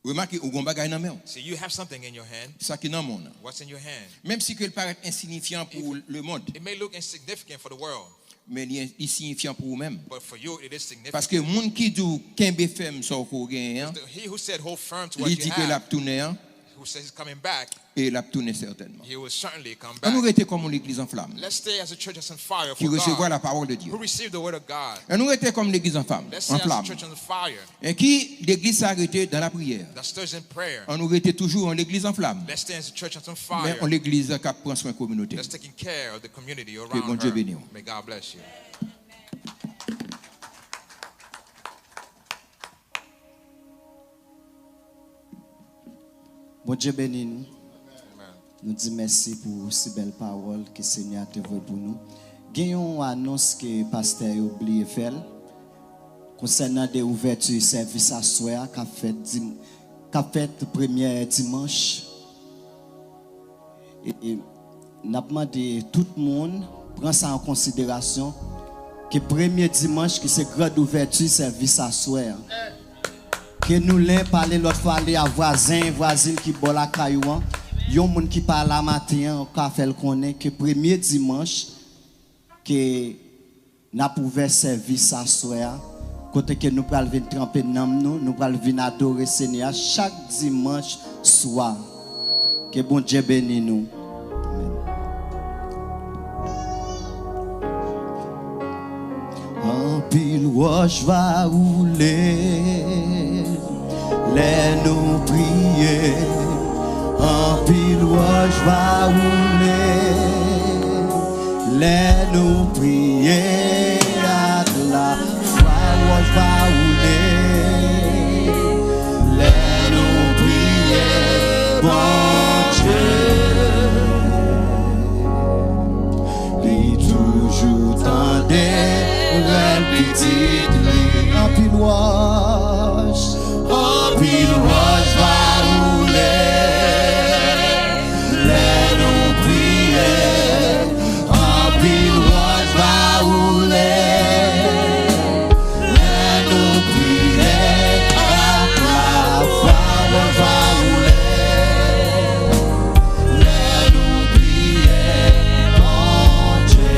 Remake, ou gon bagay nan men w. See, you have something in your hand. Sa ki nan men w nan. What's in your hand? Menm si ke l parèt ensinyifyan pou lemonn, it may look insignificant for the world, men li, li siyifyan pou ou menm. But for you, it is significant. Paske moun ki di w kenbe fèm sa w ko genyen an, the, he who said, "Hold firm to what you have," li di ke l ap tounen an, who says he's coming back, e l ap tounen sètènman. He will certainly come back. Ann nou rete kòm yon legliz an flam, let's stay as a church that's on fire for God, ki resevwa lapawòl de Dye, who received the word of God. Ann nou rete kòm legliz an flam, let's stay as a church on fire, e ki legliz sa rete dan lapriyè. That stays in prayer. Ann nou rete toujou yon legliz an flam, let's stay as a church that's on fire, men yon legliz k ap pran swen kominote. That's taking care of the community around her. Ke Bondye beni w. May God bless you. Bondye beni nou. Amen. Nou di mèsi pou si bèl pawòl ke Senyè a te voye pou nou. Gen yon anons ke pastè yo bliye fè l konsènan de ouvèti sèvis aswè a k ap fèt dim-, k ap fèt premyè dimanch. E, e, n ap mande tout moun pran sa an konsiderasyon, ke premye dimanch ki se grand ouvèti sèvis aswè a, ke nou len pale lòt fwa, ale a vwazen, vwazin ki bò lakay ou an, yon moun ki pa la maten an, ou ka fè l konnen ke premye dimanch ke n ap ouvè sèvis aswè a, kote ke nou pral vin tranpe nanm nou, nou pral vin adore Senyè a chak dimanch swa. Ke Bondye beni nou. Amèn. Anpil wòch va woule lè nou priye. Anpil wòch va woule lè nou priye ak lafwa. Wòch va woule lè nou priye Bondye. Li toujou tande rèl pitit li. Anpil wòch, anpil wòch va woule lè nou priye. Anpil wòch va woule lè nou priye ak lafwa. Wòch va woule lè nou priye Bondye.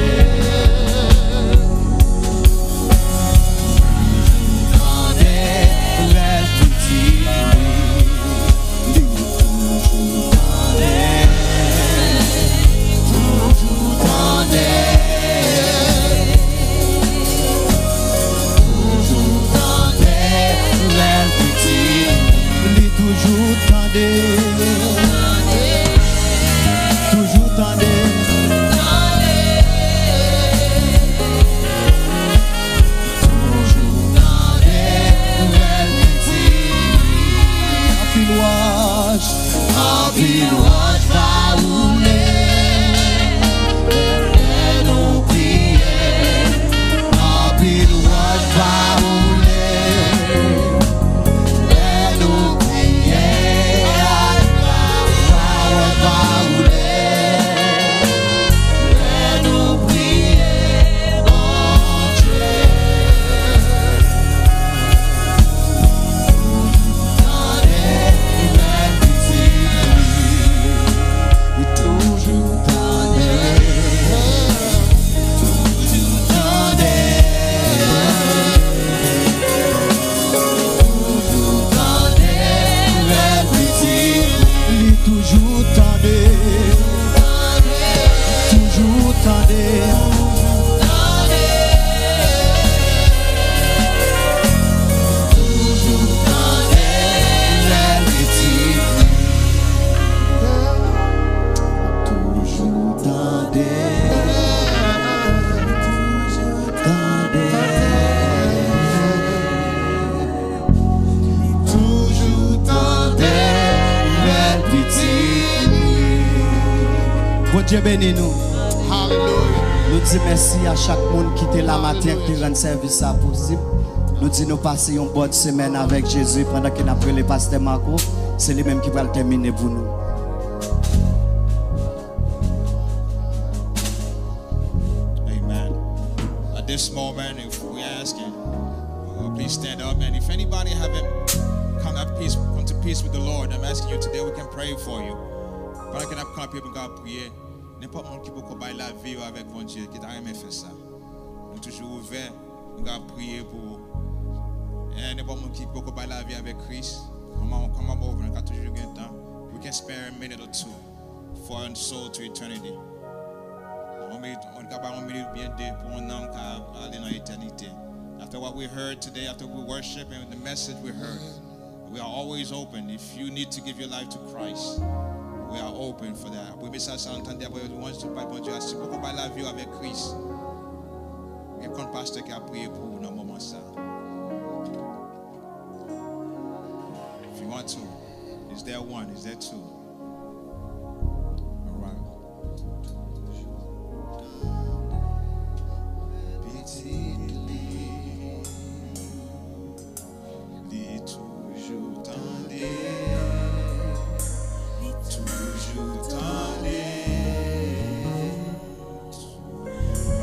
Tande rèl pitit li. Dye beni nou. Hallelujah. Nou di mèsi a chak moun ki te la maten, ki te rann sèvis sa posib. Nou di nou pase yon bòn semèn avèk Jezi pandan ke n ap rele Pastè Marco. Se li menm ki pral tèmine pou nou. Amen. At this moment, if we asking, uh, please stand up. And if anybody haven't come at peace, come to peace with the Lord, I'm asking you today, we can pray for you. Pandan ke n ap kanpe pou n ka priye, nenpòt moun ki poko bay lavi yo avèk Bondye, ki ta renmen fè sa, nou toujou ouvè, nou ka priye pou ou. E nenpòt moun ki poko bay lavi avèk Kris, kòman, kòman bon, nou ka toujou gen tan. We can spare a minute or two for a soul to eternity. Yon minit, nou ka bay yon minit oubyen de pou yon nanm ka ale nan etènite. After what we heard today, after we worship and the message we heard, we are always open. If you need to give your life to Christ, we are open for that. Apre mesaj sa nou tande, apre louanj nou bay Bondye a, si w poko bay lavi w avèk Kris, gen konn pastè ki ap priye pou ou nan moman sa. If you want to, is there one? Is there two? All right. Pitit li, li toujou tande, li toujou tande,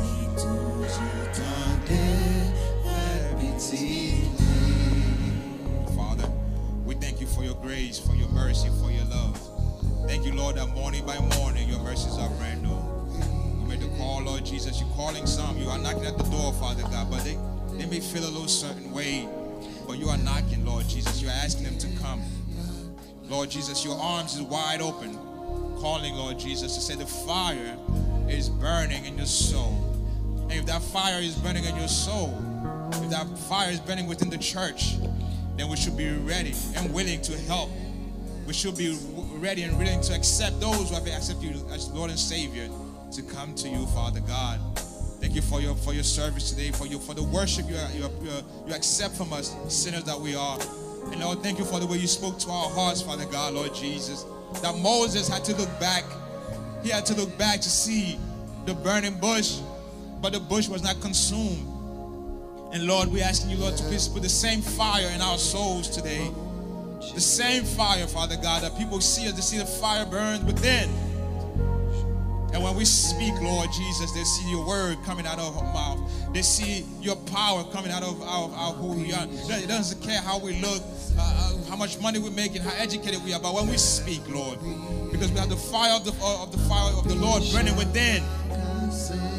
li toujou tande pitit li. Father, we thank you for your grace, for your mercy, for your love. Thank you, Lord, that morning by morning your mercies are brand new. We made the call, Lord Jesus. You're calling some. You are knocking at the door, Father God, but they, they may feel a little certain way. But you are knocking, Lord Jesus. You are asking them to come. Lord Jesus, your arms is wide open, calling, Lord Jesus, to say the fire is burning in your soul. And if that fire is burning in your soul, if that fire is burning within the church, then we should be ready and willing to help. We should be w-, ready and willing to accept those who have accepted you as Lord and Savior to come to you, Father God. Thank you for your, for your service today, for your, for the worship you, you, you, you accept from us, sinners that we are. And Lord, thank you for the way you spoke to our hearts, Father God, Lord Jesus, that Moses had to look back. He had to look back to see the burning bush, but the bush was not consumed. And Lord, we asking you, Lord, to please put the same fire in our souls today. The same fire, Father God, that people see us, they see the fire burns within. And when we speak, Lord Jesus, they see your word coming out of our mouth. They see your power coming out of, out of, out of who we are. It doesn't care how we look, uh, uh, how much money we make, and how educated we are. But when we speak, Lord, because we have the fire of the, uh, of the fire of the Lord burning within,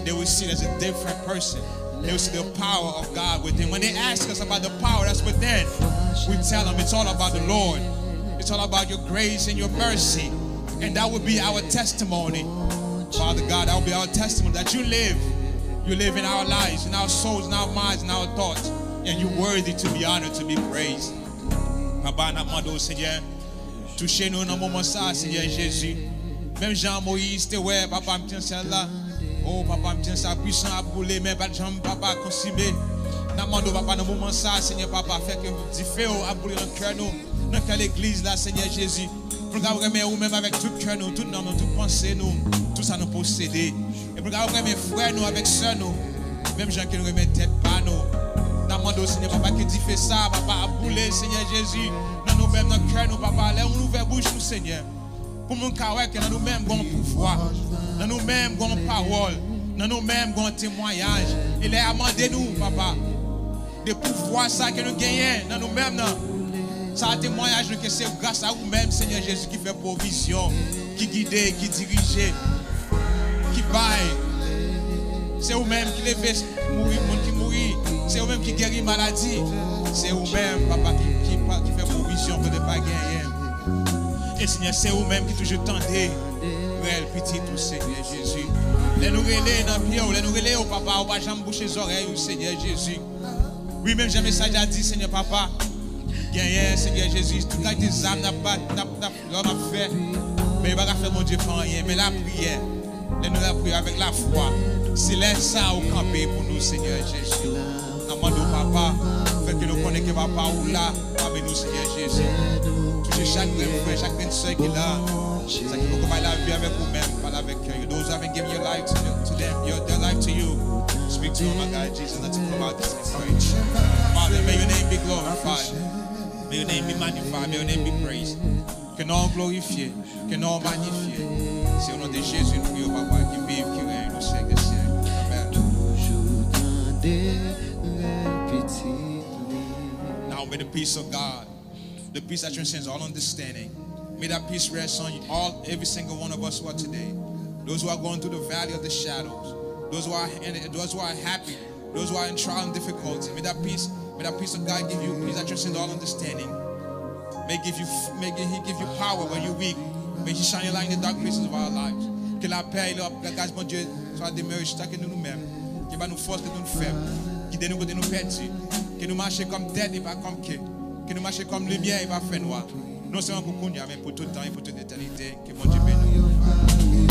they will see it as a different person. They will see the power of God within. When they ask us about the power that's within, we tell them it's all about the Lord. It's all about your grace and your mercy. And that will be our testimony. Father God, that will be our testimony that you live. You live in our lives, in our souls, in our minds, in our thoughts. And you're worthy to be honored, to be praised. Papa, n ap mande w, Senyè, touche nou nan moman sa a, Senyè Jezi. Menm jan Moyiz te wè Papa m ki nan syèl la. O Papa m ki nan syèl la, bwis lan ap boule, men pa t janm, Papa, konsime. N ap mande w, Papa, nan moman sa a, Senyè, Papa, fè ke dife w ap boule nan kè nou, nan kè legliz la, Senyè Jezi. Pou n kapab renmen ou menm avèk tout kè nou, tout nanm nou, tout panse nou, tout sa nou posede. E pou n kapab renmen frè nou avèk sè nou, menm jan ke nou renmen tèt pa nou. N ap mande w, Senyè, Papa, ke dife sa, Papa, ap boule, Senyè Jezi, nan nou menm, nan kè nou, Papa. Lè nou ouvè bouch nou, Senyè, pou moun ka wè ke nan nou menm gen yon pouvwa, nan nou menm gen yon pawòl, nan nou menm gen yon temwayaj. E lè y a mande nou, Papa, de pouvwa sa ke nou genyen nan nou menm nan, sa a temwayaj nou ke se gras a ou menm, Senyè Jezi, ki fè pwovizyon, ki gide, ki dirije, ki bay. Se ou menm ki leve mouri, moun ki mouri. Se ou menm ki geri maladi. Se ou menm, Papa, ki, ki pa, ki fè pwovizyon kote pa genyen. E Senyè, se ou menm ki toujou tande rèl pitit ou, Senyè Jezi. Lè nou rele nan pye w, lè nou rele w, Papa, ou pa janm bouche zòrèy ou, Senyè Jezi. Wi, menm jan mesaj la di, Senyè Papa, genyen, Senyè Jezi, tout kalite zam n ap bat, n ap, n ap, lòm ap fè, men yo pa ka fè Bondye fè anyen. Men lapriyè, lè nou lapriyè avèk lafwa, se lè sa a ou kanpe pou nou, Senyè Jezi. N ap mande w, Papa, fè ke nou konnen ke Papa ou la pami nou, Senyè Jezi. Touche chak grenn frè, chak grenn sè ki la, sa ki poko bay lavi avèk ou menm, pale avèk kè yo. Have and give your life to them, to them, your, their life to you. Speak to them, my God Jesus, let them come out this way. Father, may your name be glorified. May your name be magnified. May your name be praised. Ke non w glorifye, ke non w magnifye. Se o non de Jezi nou priye, papa, ki viv, ki règne au siècle des siècles. Amen. Now may the peace of God, the peace that transcends all understanding, may that peace rest on all, every single one of us who are today. Those who are going through the valley of the shadows, those who are, and those who are happy, those who are in trial and difficulty, may that peace, may that peace of God give you peace that transcends all understanding. May give you, may He give you power when you're weak. May He shine your light in the dark places of our lives. Ke lapè e la gras Bondye swa demere chita ke nou nou menm. Ke ba nou fòs ke nou fèb. Gide nou kote nou pèdi. Ke nou mache kòm tèt e pa kòm ke. Ke nou mache kòm limyè e pa fè nwa. Non sèlman pou kounye a, men pou tout tan e pou tout etènite. Ke Bondye beni nou.